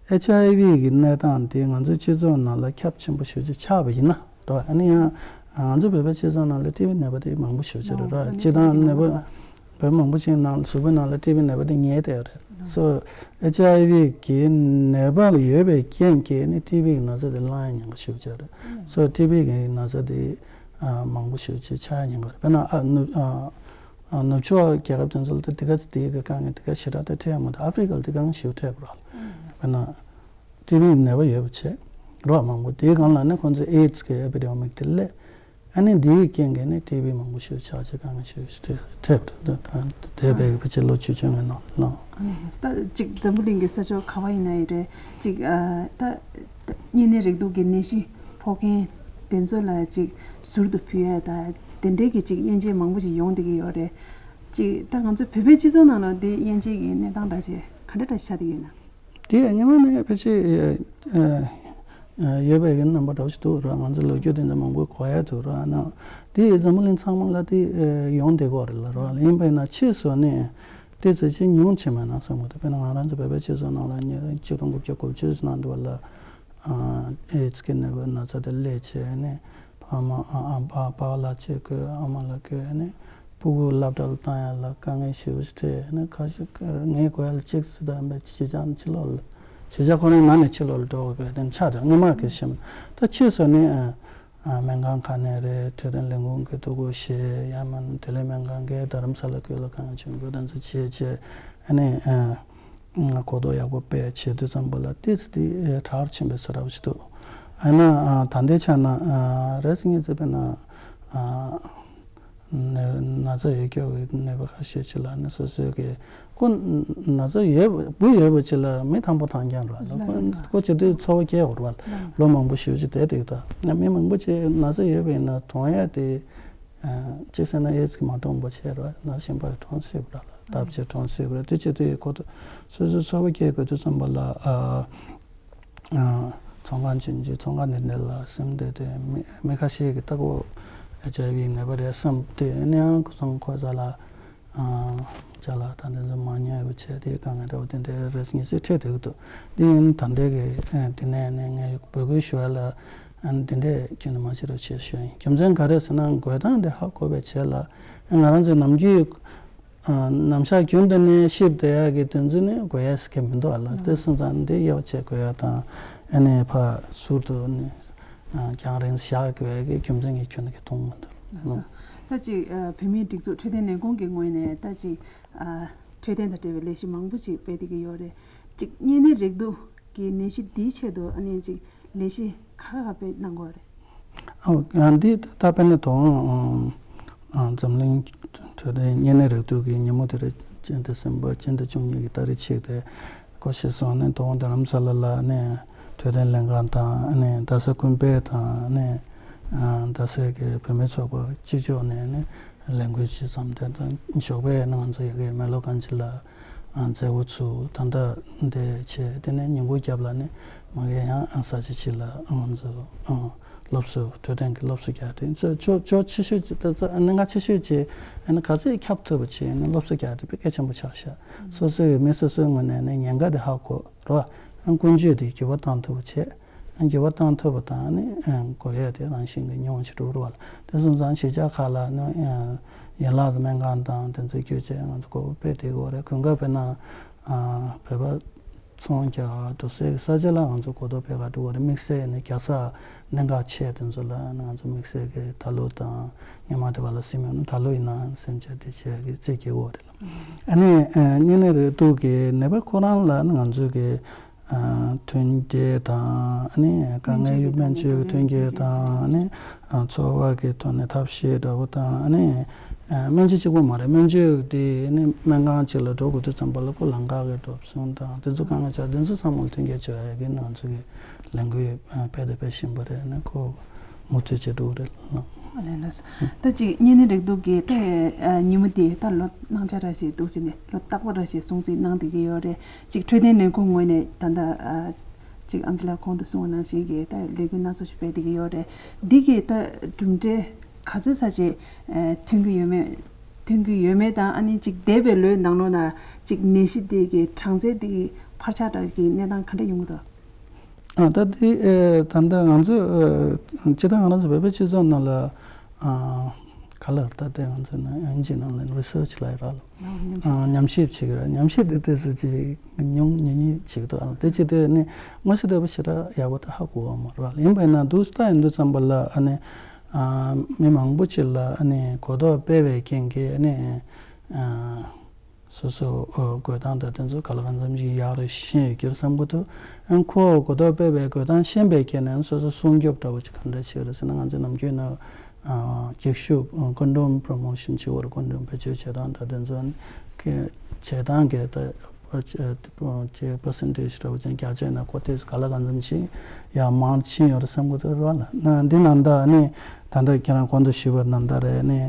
ཨེཆ་ཨའི་ཝི་གི་གནས་སྟངས་དེ་ང་ཚོའི་སྤྱི་ཚོགས་ནང་ལ་ཁྱབ་ཆེན་པོ་ཞེ་པོ་ཅིག་ཆགས་པ་ཡིན་ན་རེད་བ། ཨ་ནི་ཡང་ང་ཚོ་བོད་པའི་སྤྱི་ཚོགས་ནང་ལ་ཊི་བི་ནད་པ་དེ་མང་པོ་ཞེ་པོ་ཅིག་རེད་ར། སྤྱི་བཏང་ནད་པ་བོད་མང་པོ་ཞིག་ནང་གཟུགས་པོའི་ནང་ལ་ཊི་བི་ནད་པ་དེ་ངེས་བསྡད་ཡོད་རེད། སོ་ཨེཆ་ཨའི་ཝི་གི་ནད་པ་ལ་ཡོད་པའི་རྐྱེན་གྱིས་ནི་ཊི་བི་གི་ན་ཚ་དེ་ལངས་ཡ་ཉེན་ཁ་ཞེ་པོ་ཅིག་རེད། སོ་ཊི་བི་གི་ན་ཚ་དེ་མང་པོ་ཞེ་པོ་ཅིག་ཆགས་ཡ་ཉེན་ཁ་རེད། དཔེར་ན་ཨ་ནུབ་ཨ། ནུབ་ཕྱོགས་རྒྱལ་ཁབ་དེ་ཚོ་ལ་དེ་ག་ཚོད་དེའི་གི་དཀའ་ངལ་དེ་ག་ཞེ་དྲག་དེ་འཕྲད་ཡ་མ་གཏོགས་ཨ་ཧྥི་རི་ཀ་ལ་དེ་དཀའ་ངལ་ཞེ་པོ་འཕྲད་པ་རེད། དཔེར་ན་ཊི་བི་ནད་པ་ཡོད་པ་བྱས་རོགས་མང་པོ་དེའི་སྒང་ལ་ནི་ཁོང་ཚོས་ཨེ་ཛི་གི་ཨེ་པི་ཌེ་མིག་དེ་སླེབས། ཨ་ནི་དེའི་རྐྱེན་གྱིས་ནི་ཊི་བི་མང་པོ་ཞེ་པོ་ཆགས་བྱས་དཀའ་ངལ་ཞེ་པོ་ཞིག་འཕྲད་འཕྲད་པ་རེད། དེ་བས་ཕལ་ཆེར་ལོ་བཅུ་བཅོ་ལྔའི་ནང་ལ། ཨ་ནི་ད་ཅིག་འཛམ་བུ་གླིང་གི་ས་ཕྱོགས་ག་བ་ཡིན་ན་ཡང་རེད། ཅིག་ཨ་ད་ད་གཉན་ནད་རེག་དུག་གི་ནད་གཞི་ཕོག་མཁན་དེ་ཚོ་ལ་ཅིག་ཟུར་དུ་ཕུལ་ཡ་ད་དེ་འདྲའི་གི་ཅིག་དབྱེ་འབྱེད་མང་པོ་ཞིག་ཡོང་བསྡད་ཀྱི་ཡོད་རེད། ཅིག་ད་ང་ཚོ་བོད་པའི་སྤྱི་ཚོགས་ནང་ལ་དེ་དབྱེ་འབྱེད་ཀྱི་གནས་སྟངས་འདྲ་ཅིག་ག་འདྲ་འདྲ་ཆགས་བསྡད་ཀྱི་ཡོད་ན། དེ་སྔོན་མ་ནས་ཕལ་ཆེར་ཡོད་པའི་གི་རྣམ་པ་འདྲ་བོ་ཞིག་འདུག་ར། ང་ཚོ་ལོ་རྒྱུས་དེ་འདྲ་མང་པོ་གོ་ཡ་འདུག་ར། ཨ་ནི་དེ་འཛམ་བུ་གླིང་ཚང་མ་ལ་དེ་ཡོང་བསྡད་ཀྱི་ཡོད་རེད་ལ་ར། ཡིན་པས་ན་ཕྱིས་སུ་ནས་དེ་ཚོ་ཅིག་ཉུང་ཕྱིན་མེད་ན་བསམ་གྱི་འདུག་དཔེར་ན་ང་རང་ཚོ་བོད་པའི་སྤྱི་ཚོགས་ནང་ལ་ཉེ་ཆིག་སྟོང་དགུ་བརྒྱ་དགུ་བཅུ་ནང་དུ་བ་ལ་ཨེ་ཙི་གི་ནད་པ་ན་ཚ་དེ་སླེབས་བྱས་ནས་ཕ་མ་ཨ་ཨ་ཕ་ཕ་ལ་ཅིག་གི་ཨ་མ་ལ་གི་ནས་སྤུ་གུ་སློབ་གྲྭ་ལ་བཏང་ཡ་ལ་དཀའ་ངལ་ཞེ་པོ་ཞིག་འཕྲད་ནས་ཁ་ཤས་ངའི་གོ་ཡ་ལ་གཅིག་སུ་དང་པའི་གཞིས་ཆགས་ཕྱི་ལོགས་ལ་གཞིས་ཆགས་ཁོ་རང་ནང་ནས་ཕྱི་ལོགས་ལ་འགྲོ་དགོས་པའི་དེ་ཆགས་དེ་སྔོན་མ་གི་ཞིམ། ད་ཕྱིས་སུ་ནི་ཨ་ཨ་སྨན་ཁང་ཁག་ནས་རེད། འཕྲོད་བསྟེན་ལས་ཁུངས་ཀྱི་ཐུགས་ཁུར་བཞེས་ཡ་མ་ནི་བདེ་ལེགས་སྨན་ཁང་གིས་རྡ་རམ་ས་ལ་ཁུལ་ལ་དཀའ་ངལ་ཆེན་པོ་དེ་ཚོ་བྱས་བྱས་ཨ་ནི་ཨ། གོ་རྟོགས་ཡག་པོ་སྤེལ་བྱེད་དུས་ཙམ་པ་ལ་ཏོག་ཙམ་དེ་དྲག་རུ་ཕྱིན་པའི་ས་ར་བ་ཞིག་འདུག་ཨ་ནི་ད་ལྟའི་ཆ་ན་རེས་ངེས་ཙེ་པའི་ན་ ནད་ན་ཚ་ཡོད་རྒྱུ་གི་ནད་པ་ཁ་ཤས་ཅིག་ལ་ནི་སོ་སོའི་གི་ཁོ་ན་ཚ་ཡོད་པ་བུ་ཡོད་པ་ཅིག་ལ་མི་དང་པོ་དང་རྐྱང་རེད་ལ། ལ་ཁོ་ལ་ཁོ་བྱེད་དུས་ཚོར་བ་སྐྱེ་བ་རེད་བ། ལོ་མང་པོ་ཞེ་པོ་ཅིག་བསྡད་འདུག་ད་ནི་མི་མང་པོ་ཅིག་ན་ཚ་ཡོད་པ་ཡིན་ན་གྲོངས་ཡ་དེ་གཅིག་བྱས་ན་ཨེ་ཙི་གིས་མ་གྲོངས་པ་བྱས་རེད་བ། ན་གཞན་པ་གིས་གྲོངས་སྲིད་པ་རེད་ལ། སྟབས་ཅིག་གྲོངས་སྲིད་པ་རེད། དེ་བྱེད་དུས་ཁོ་ཚོ་སོ་སོའི་ཚོར་བ་སྐྱེ་དགོས་དུས་ཙམ་པ་ལ། ཨ། ཨ། ཚོང་ཁང་ཆུང་ཆུང་ཚོང་ཁང་འདི་འདྲ་ལ་སེམས་བདེ་བདེ་མི་མི་ཁ་ཤས་ཀྱིས་ལྟ་སྐོར་ཨེཆ་ཨའི་ཝི་ནད་པ་རེད་བསམ་དུས་ཨ་ནི་ཡང་ཁོ་ཚང་ཁོ་ཚ་ལ་ཨ་ཅ་ལག་དང་དེ་ཚོ་མ་ཉོས་པ་བྱས་དེ་དཀའ་ངལ་འདྲ་བོ་དེ་འདྲ་རེ་ངེས་སེ་འཕྲད་བསྡད་ཀྱི་འདུག་དེ་ཡིན་ད་ལྟའི་གི་ཨ་དེ་ནས་ནས་ངས་འབོད་སྐུལ་ཞུ་བ་ལ་ཨ་དེ་འདྲས་ཁྱོན་ནས་མ་བྱེད་རོགས་བྱེད་ཞུ་ཡིན། རྒྱུ་མཚན་ག་རེ་ཟེར་ན་འགོས་སྟངས་དེ་ཧ་གོ་བའི་ཆེད་ལ་ཨ་ང་རང་ཚོའི་ནམ་རྒྱུན། ཨ། ནམ་ཞག་རྒྱུན་དུ་ནས་གཤིབ་བསྡད་ཡག་གི་དོན་ཚན་ནི་འགོས་ཡག་ཟེར་མཁན་མི་འདུག་ཨ་ལ། དེ་སོང་ཙང་འདི་དབྱེ་བ་ཕྱེ་དགོས་ཡག་དང་ཨ་ནི་ཕར་ཟུར་དུ་ནི་ཨ་རྒྱང་རིང་བཞག་དགོས་ཡག་གི་རྒྱུ་མཚན་གྱི་ཁྱོན་ནས་མཐོང་མི་འདུག་ལགས་སོ། ད་ཅིག་ཨ་བོད་མིའི་སྒྲིག་འཛུགས་འཕྲོད་བསྟེན་ལས་ཁུངས་ཀྱི་ངོས་ནས་ད་ཅིག་ཨ་འཕྲོད་བསྟེན་དང་འབྲེལ་བའི་ལས་གཞི་མང་པོ་ཅིག་སྤེལ་བསྡད་ཀྱི་ཡོད་རེད། ཅིག་གཉན་ནད་རེག་དུག་གི་ནད་གཞི་འདིའི་ཆེད་དུ་ཨ་ནི་ཅིག་ལས་གཞི་ག་ག་སྤེལ་གནང་གི་ཡོད་རེད། ཨོ། ཡང་འདི་ད་དཔེར་ན་དོ་དགོང་ཨ་འཛམ་གླིང་འཕྲོད་བསྟེན་གཉན་ནད་རེག་དུག་གི་ཉིན་མོ་དེ་རེད། སྤྱི་ཟླ་སེམས་པ་སྤྱི་ཟླ་བཅུ་གཉིས་ཀྱི་ཏ་རིག་གཅིག་དེ་གོ་ཤེས་སོང་ནས་དོ་དགོང་རྡ་རམ་ས་ལ་ལ་ནས་འཕྲོད་བསྟེན་ལྷན་ཁང་དང་ནས་རྡ་ས་ཀུན་དཔལ་དང་ནས་རྡ་སའི་གི་བུད་མེད་ཚོགས་པ་གཅིག་ལྕོགས་ནས་ནས་ལས་འགུལ་ཅིག་བརྩམས་ཏེ་ད་ཞོགས་པའི་ནང་ང་ཚོ་ཡ་གི་མེ་ལོ་གང་ཅི་ལ། ཨ། མཛད་སྒོ་ཚུགས། ད་ལྟ་འདི་བྱས་དེ་ནས་ཉིན་གུང་རྒྱབ་ལ་ནི་མ་གི་ཡང་ས་ཆ་ཅིག་ལ་ང་ཚོ་ཨ་སློབ་གསོ་འཕྲོད་བསྟེན་གྱི་སློབ་གསོ་རྒྱག་དེ་ཚོ་ཕྱོགས་ཕྱོགས་ཆེ་ཤོས་ཅིག་ད་ཚ་གནད་འགག་ཆེ་ཤོས་ཅིག་ཨ་ནི་ག་ཚོད་ཁྱབ་ཐུབ་པ་བྱས་ནས་སློབ་གསོ་རྒྱག་དེ་དཔེ་གལ་ཆེན་པོ་ཆགས་ཤག་སོ་སོའི་མི་སོ་སོའི་ངོས་ནས་ནི་ཉེན་ཁ་དེ་ཧ་གོ་རོགས། ཨ་ཀུན་སྤྱོད་དེ་འགྱུར་བ་བཏང་ཐུབ་པ་བྱས། འགྱུར་བ་བཏང་ཐུབ་པ་དང་ནི་འགོས་ཡས་དེ་རང་བཞིན་གྱིས་ཉུང་ཞིག་འགྲོ་རུ་བ་ལ། དེ་སོང་ཙང་གཞིས་ཆགས་ཁག་ལ་ནི་ཡན་ལག་སྨན་ཁང་དང་དེ་ཚོ་བསྐྱོད་བྱས་ང་ཚོ་གོ་སྐབས་སྤེལ་བསྡད་ཀྱི་ཡོད་རེད། དགུན་ཁ་དཔེར་ན་བོད་པ་ཚོང་རྒྱག་འགྲོ་སའི་ས་ཆ་ལ་ང་ཚོ་གོ་རྟོགས་སྤེལ་ག་འགྲོ་གི་རེད། དམིགས་བསལ་ནི་རྒྱལ་ས་གནད་འགག་ཆེ་དེ་ཚོ་ལ་ང་ཚོ་དམིགས་བསལ་གྱི་ད་ལོ་དང་སྔོན་མ་དེ་བ་ལ་སེམས་ཡོད་ན་ད་ལོ་ཡིན་ན་སེམས་ཆེ་དེ་བྱས་ཀྱི་རྩིས་ཀྱི་ཡོད་རེད་ལ། ཨ་ནི་གཉན་ནད་རེག་དུག་གི་ནད་པ་ཁོ་རང་ལ་ནི་ང་ཚོ་གི་ཨ་མཐུན་རྐྱེན་དང་ཨ་ནི་དཀའ་ངལ་ཡོད་མཁན་ཚོའི་མཐུན་རྐྱེན་དང་ཨ་ནི་ཨ་འཚོ་བ་གི་ཐོག་ནས་ཐབས་ཤེས་འདྲ་པོ་དང་ཨ་ནི་ཨ་སྨན་བཅོས་གཅིག་པོ་མ་རེད། སྨན་བཅོས་དེ་ནི་སྨན་ཁང་གཅིག་ལ་འགྲོ་དགོས་དུས་ཙམ་པ་ལ་ཁོ་ལམ་ཁ་གི་འགྲོ་སོང་དང་དེ་ཚོ་དཀའ་ངལ་ཆགས་དེ་ཚོ་ཚང་མ་ལ་མཐུན་རྐྱེན་བྱེད་ཡ་གི་ང་ཚོ་གི་ལས་འགུལ་སྤེལ་དང་སྤེལ་བཞིན་པ་རེད། ཨ་ནི་ཁོ་མུ་མཐུད་བྱེད་འགྲོ་གི་རེད། ཨ་ལས་ལགས། ད་ཅིག་གཉན་ནད་རེག་དུག་གི་ད་ཉིན་མོ་དེ་ད་ལོ་གནང་ཆ་ར་ཞིག་འདུག་ཟེར་ནས་ལོ་རྟག་པ་ར་ཞིག་སྲུང་བརྩི་གནང་བསྡད་ཀྱི་ཡོད་རེད། ཅིག་འཕྲོད་བསྟེན་ལས་ཁུངས་ངོས་ནས་ད་ལྟ་ཅིག་ཨ་མ་ཅི་ལགས་གོང་དུ་གསུངས་པ་ནང་བཞིན་གྱི་ད་ལས་འགུལ་སྣ་ཚོགས་ཤིག་སྤེལ་བསྡད་ཀྱི་ཡོད་རེད། འདི་གི་ད་གྲུབ་འབྲས་ག་ཚོད་ཙམ་ཞིག་ཐོན་གྱི་ཡོད་མེད་ཐོན་གྱི་ཡོད་མེད་དང་ཨ་ནི་ཅིག་འདས་པའི་ལོའི་ནང་ལོགས་ན་ཅིག་ནད་གཞི་དེ་གི་གྲངས་ཚད་དེ་གི་འཕར་ཆག་འདྲ་གི་གནས་སྟངས་ག་འདྲ་ཡོང་གི་འདུག་ཨ་ད་དེ་ཨེ་ད་ལྟ་ང་ཚོ་ཨེ་སྤྱིར་བཏང་ང་རང་ཚོ་བོད་པའི་སྤྱི་ཚོགས་ནང་ལ་ཨ་ག་ལ་ད་ལྟ་ང་ཚོ་ན་ཨིན་ཇི་ནང་ལ་རི་སར་ཆི་ལབ་ཡ་ར་ལ་ཨ་ཉམས་ཞིབ་བྱེད་ཀྱི་ར། ཉམས་ཞིབ་དེ་ཏོག་ཙམ་ཅིག་ཉུང་ཉུང་ཉུང་བྱེད་ཀྱི་འདུག་ཨ་དེ་བྱེད་དུས་ནི་དངོས་སུ་བསྡད་པ་ཞེ་དྲག་ཡག་པོ་ད་ཧ་གོ་བ་མ་རེད་ལ། ཡིན་པ་ཡིན་ན་འདུག་ལྟ་ཡིན་དུས་ཙམ་པ་ལ་ཨ་ནི་ཨ་མི་མང་པོ་ཅིག་ལ་ཨ་ནི་གོ་རྟོགས་སྤེལ་བའི་རྐྱེན་གྱིས་ཨ་ནི་ཨ། སོ་སོ་འགོད་སྟངས་དང་དེ་ཚོ་ག་ལ་གང་འཚམ་ཞིག་ཡག་རུ་ཕྱིན་ཡོད་ཀྱི་རེད་བསམ་གྱི་འདུག་ཨ་ཁོ་གོ་རྟོགས་སྤེལ་བའི་འགོད་སྟངས་ཤེས་པའི་རྐྱེན་ནས་སོ་སོ་སྲུང་སྐྱོབ་འདྲ་བོ་ཅིག་ག་འདྲ་བྱེད་ཀྱི་རེད་ཟེར་ན། ང་ཚོས་ནམ་རྒྱུན་ན་ཨ་འགྱིག་ཤུབས་ཀོན་ཌོམ་པྲོ་མོ་ཤན་བྱེད་དགོས་རེད། ཀོན་ཌོམ་བེད་སྤྱོད་བྱེད་སྟངས་དང་དེ་ཚོ་གི་བྱེད་སྟངས་ཀྱི་ད་ཅིག་པར་སེན་ཊེ་ཇི་འདྲ་བོ་ཅིག་བརྒྱ་ཆའི་ནང་ཁོ་དེ་ག་ལ་གང་འཚམ་ཞིག་ཡར་མར་ཕྱིན་ཡོད་རེད་བསམ་གྱི་འདུག་རེད་བ་ལ། འདི་ནང་ད་ནི་ད་ལྟ་ཁྱེད་རང་གོང་དུ་ཞུས་པ་ནང་ལྟར་རེད་ནི།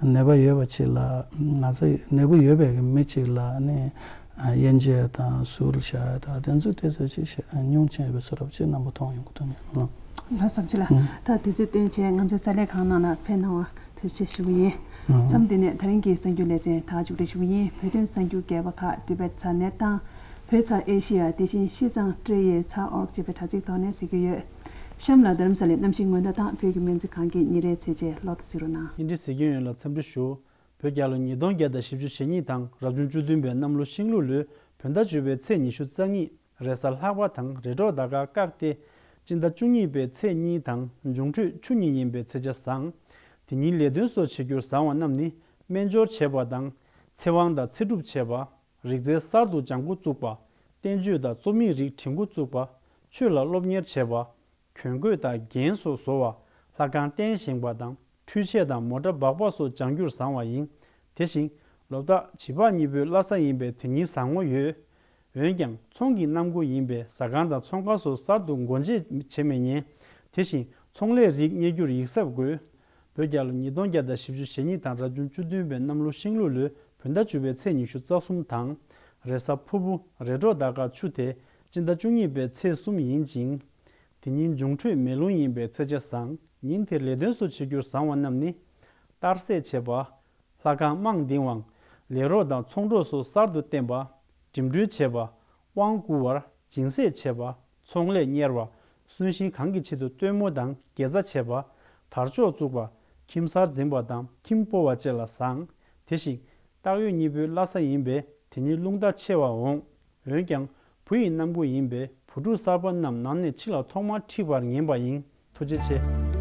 ནད་པ་ཡོད་པ་ཅིག་ལ་ན་ཚ་ནད་འབུ་ཡོད་པའི་མི་ཅིག་ལ་ནི་དབྱེ་འབྱེད་དང་ཟུར་བཞག་དང་དེ་ཚོ་དེ་ཚོ་ཅིག་ཉུང་ཆེ་ཡོད་པའི་བཟོ་འདྲ་ཅིག་རྣམ་པ་མཐོང་ཡོང་གི་འདུག་ནས། ལགས་སམ་ཅི་ལ། ད་དེ་ཚོའི་སྟེང་བྱས་ང་ཚོའི་གསར་ལས་ཁང་ནང་ལ་ཕེབས་གནང་བ་ཐུགས་རྗེ་ཆེ་ཞུ་གི་ཡིན། མཚམས་འདི་ནས་ད་རིང་གི་གསར་འགྱུར་ལེ་ཚན་ད་ག་མཇུག་སྒྲིལ་ཞུ་གི་ཡིན། བོད་དོན་གསར་འགྱུར་སྐད་པར་ཁག་Tibet Satnet དང་བོད་ཚ་ཨེ་ཤི་ཡ་དེ་བཞིན་ཤིས་ཙང་ཀྲེ་ཡེ་ཚ་ཨོར་ཅེས་པའི་དྲ་ཚིགས་ཐོག་ནས་གཟིགས་ཀྱི་ཡོད། གཤམ་ལ་རྡ་རམ་ས་ལའི་གནམ་གཤིས་སྔོན་བརྡ་དང་བོད་ཀྱི་སྨན་རྩིས་ཁང་གི་ཉིན་རེའི་ཚེས་ཆའི་ལོ་ཐོ་གཟིགས་རོགས་གནང་། བརྙན་འཕྲིན་གཟིགས་མཁན་ཡོངས་ལ་འཚམས་འདྲི་ཞུ། བོད་རྒྱལ་ལོ་ཉིས་སྟོང་བརྒྱ་དང་བཞི་བཅུ་ཞེ་གཉིས་དང་རབ་བྱུང་བཅུ་བདུན་པའི་གནམ་ལོ་ཤིང་ལུག་ལོའི་བོད་ཟླ་བཅུ་པའི་ཚེས་ཉི་ཤུ་རྩ་གཉིས་རེས་གཟའ་ལྷག་པ་དང་རེས་གྲོགས་ཟླ་སྐར་བཀག་སྟེ། སྤྱི་ཟླ་བཅུ་གཉིས་པའི་ཚེས་གཉིས་དང་འབྱུང་འཕྲོད་ཆུ་གཉིས་ཡིན་པའི་ཚེས་ཆ་བཟང་། དེ་ཉིན་ལས་དོན་སོགས་བྱེད་རྒྱུར་བཟང་བ་རྣམས་ནི་སྨན་སྦྱོར་བྱེད་པ་དང་། ཚེ་དབང་དང་ཚེ་སྒྲུབ་བྱེད་པ། རིག་རྩལ་གསར་དུ་སྦྱང་འགོ་བཙུགས་པ། བསྟན་བཅོས་དང་རྩོམ་ཡིག་རིགས་འབྲི་འགོ་བཙུགས་པ། ཆོས་ལ་སློབ་གཉེར་བྱེད་པ། གྱོན་གོས་དང་རྒྱན་སོགས་བཟོ་བ། ལྷ་ཁང་རྟེན་བཞེངས་པ་དང་ འཕྲུལ་ཆས་དང་མོ་ཊ་སྦག་སྦག་སོགས་ལྗང་བསྒྱུར་བཟང་བ་ཡིན། དེ་བཞིན་ལོ་རྟགས་བྱི་ཕག་གཉིས་པོའི་བླ་གཟའ་ཡིན་པས་དེ་ཉིན་བཟང་ངོ་ཡོད། འོན་ཀྱང་ཚོང་གི་གནམ་སྒོ་ཡིན་པས་ཟ་ཁང་དང་ཚོང་ཁང་སོགས་གསར་དུ་སྒོ་འབྱེད་བྱེད་མི་ཉན། དེ་བཞིན་ཚོང་ལས་རིགས་གཉེར་རྒྱུར་ཡིག་ཚབ་དགོས། བོད་རྒྱལ་ལོ་ཉིས་སྟོང་བརྒྱ་དང་བཞི་བཅུ་ཞེ་གཉིས་དང་རབ་བྱུང་བཅུ་བདུན་པའི་གནམ་ལོ་ཤིང་ལུག་ལོའི་བོད་ཟླ་བཅུ་པའི་ཚེས་ཉི་ཤུ་རྩ་གསུམ་དང་། རེས་གཟའ་ཕུར་བུ། རེས་གྲོགས་ཟླ་སྐར་ཆུ་དེ་སྤྱི་ཟླ་བཅུ་གཉིས་པའི་ཚེས་གསུམ་ཡིན་ཅིང་། དེ་ཉིན་འབྱུང་འཕྲོད་མེ་རླུང་ཡིན་པས་ཚེས་ཆ་བཟང་། ཉིན་དེར་ལས་དོན་སོགས་བྱེད་རྒྱུར་བཟང་བ་རྣམས་ནི། གཏར་སྲེག་བྱེད་པ། ལྷ་ཁང་དམངས་འདིང་བ། ལས་རོགས་དང་ཚོང་གྲོགས་སོགས་གསར་དུ་བསྟེན་པ། འགྲིམ་འགྲུལ་བྱེད་པ། དབང་བསྐུར་བ། སྦྱིན་སྲེག་བྱེད་པ། ཚོང་ལས་གཉེར་བ། གསོན་གཤིན་གང་གི་ཆེད་དུ་སྟོན་མོ་དང་དགེ་རྩ་བྱེད་པ། དར་ལྕོག་བཙུགས་པ། ཁྱིམ་གསར་འཛིན་པ་དང་ཁྱིམ་སྤོ་བ་བཅས་ལ་བཟང་། དེ་བཞིན་སྟག་ཡོས་གཉིས་པོའི་བླ་གཟའ་ཡིན་པས་དེ་ཉིན་རླུང་རྟ་ཆེ་བ་འོང་། འོན་ཀྱང་བུ་ཡི་གནམ་སྒོ་ཡིན་པས་བུ་ཕྲུག་གསར་པ་རྣམས་ནང་ནས་ཕྱི་ལ་ཐོག་མར་ཁྲིད་པར་ངེས་པ་ཡིན། ཐུགས་རྗེ་ཆེ།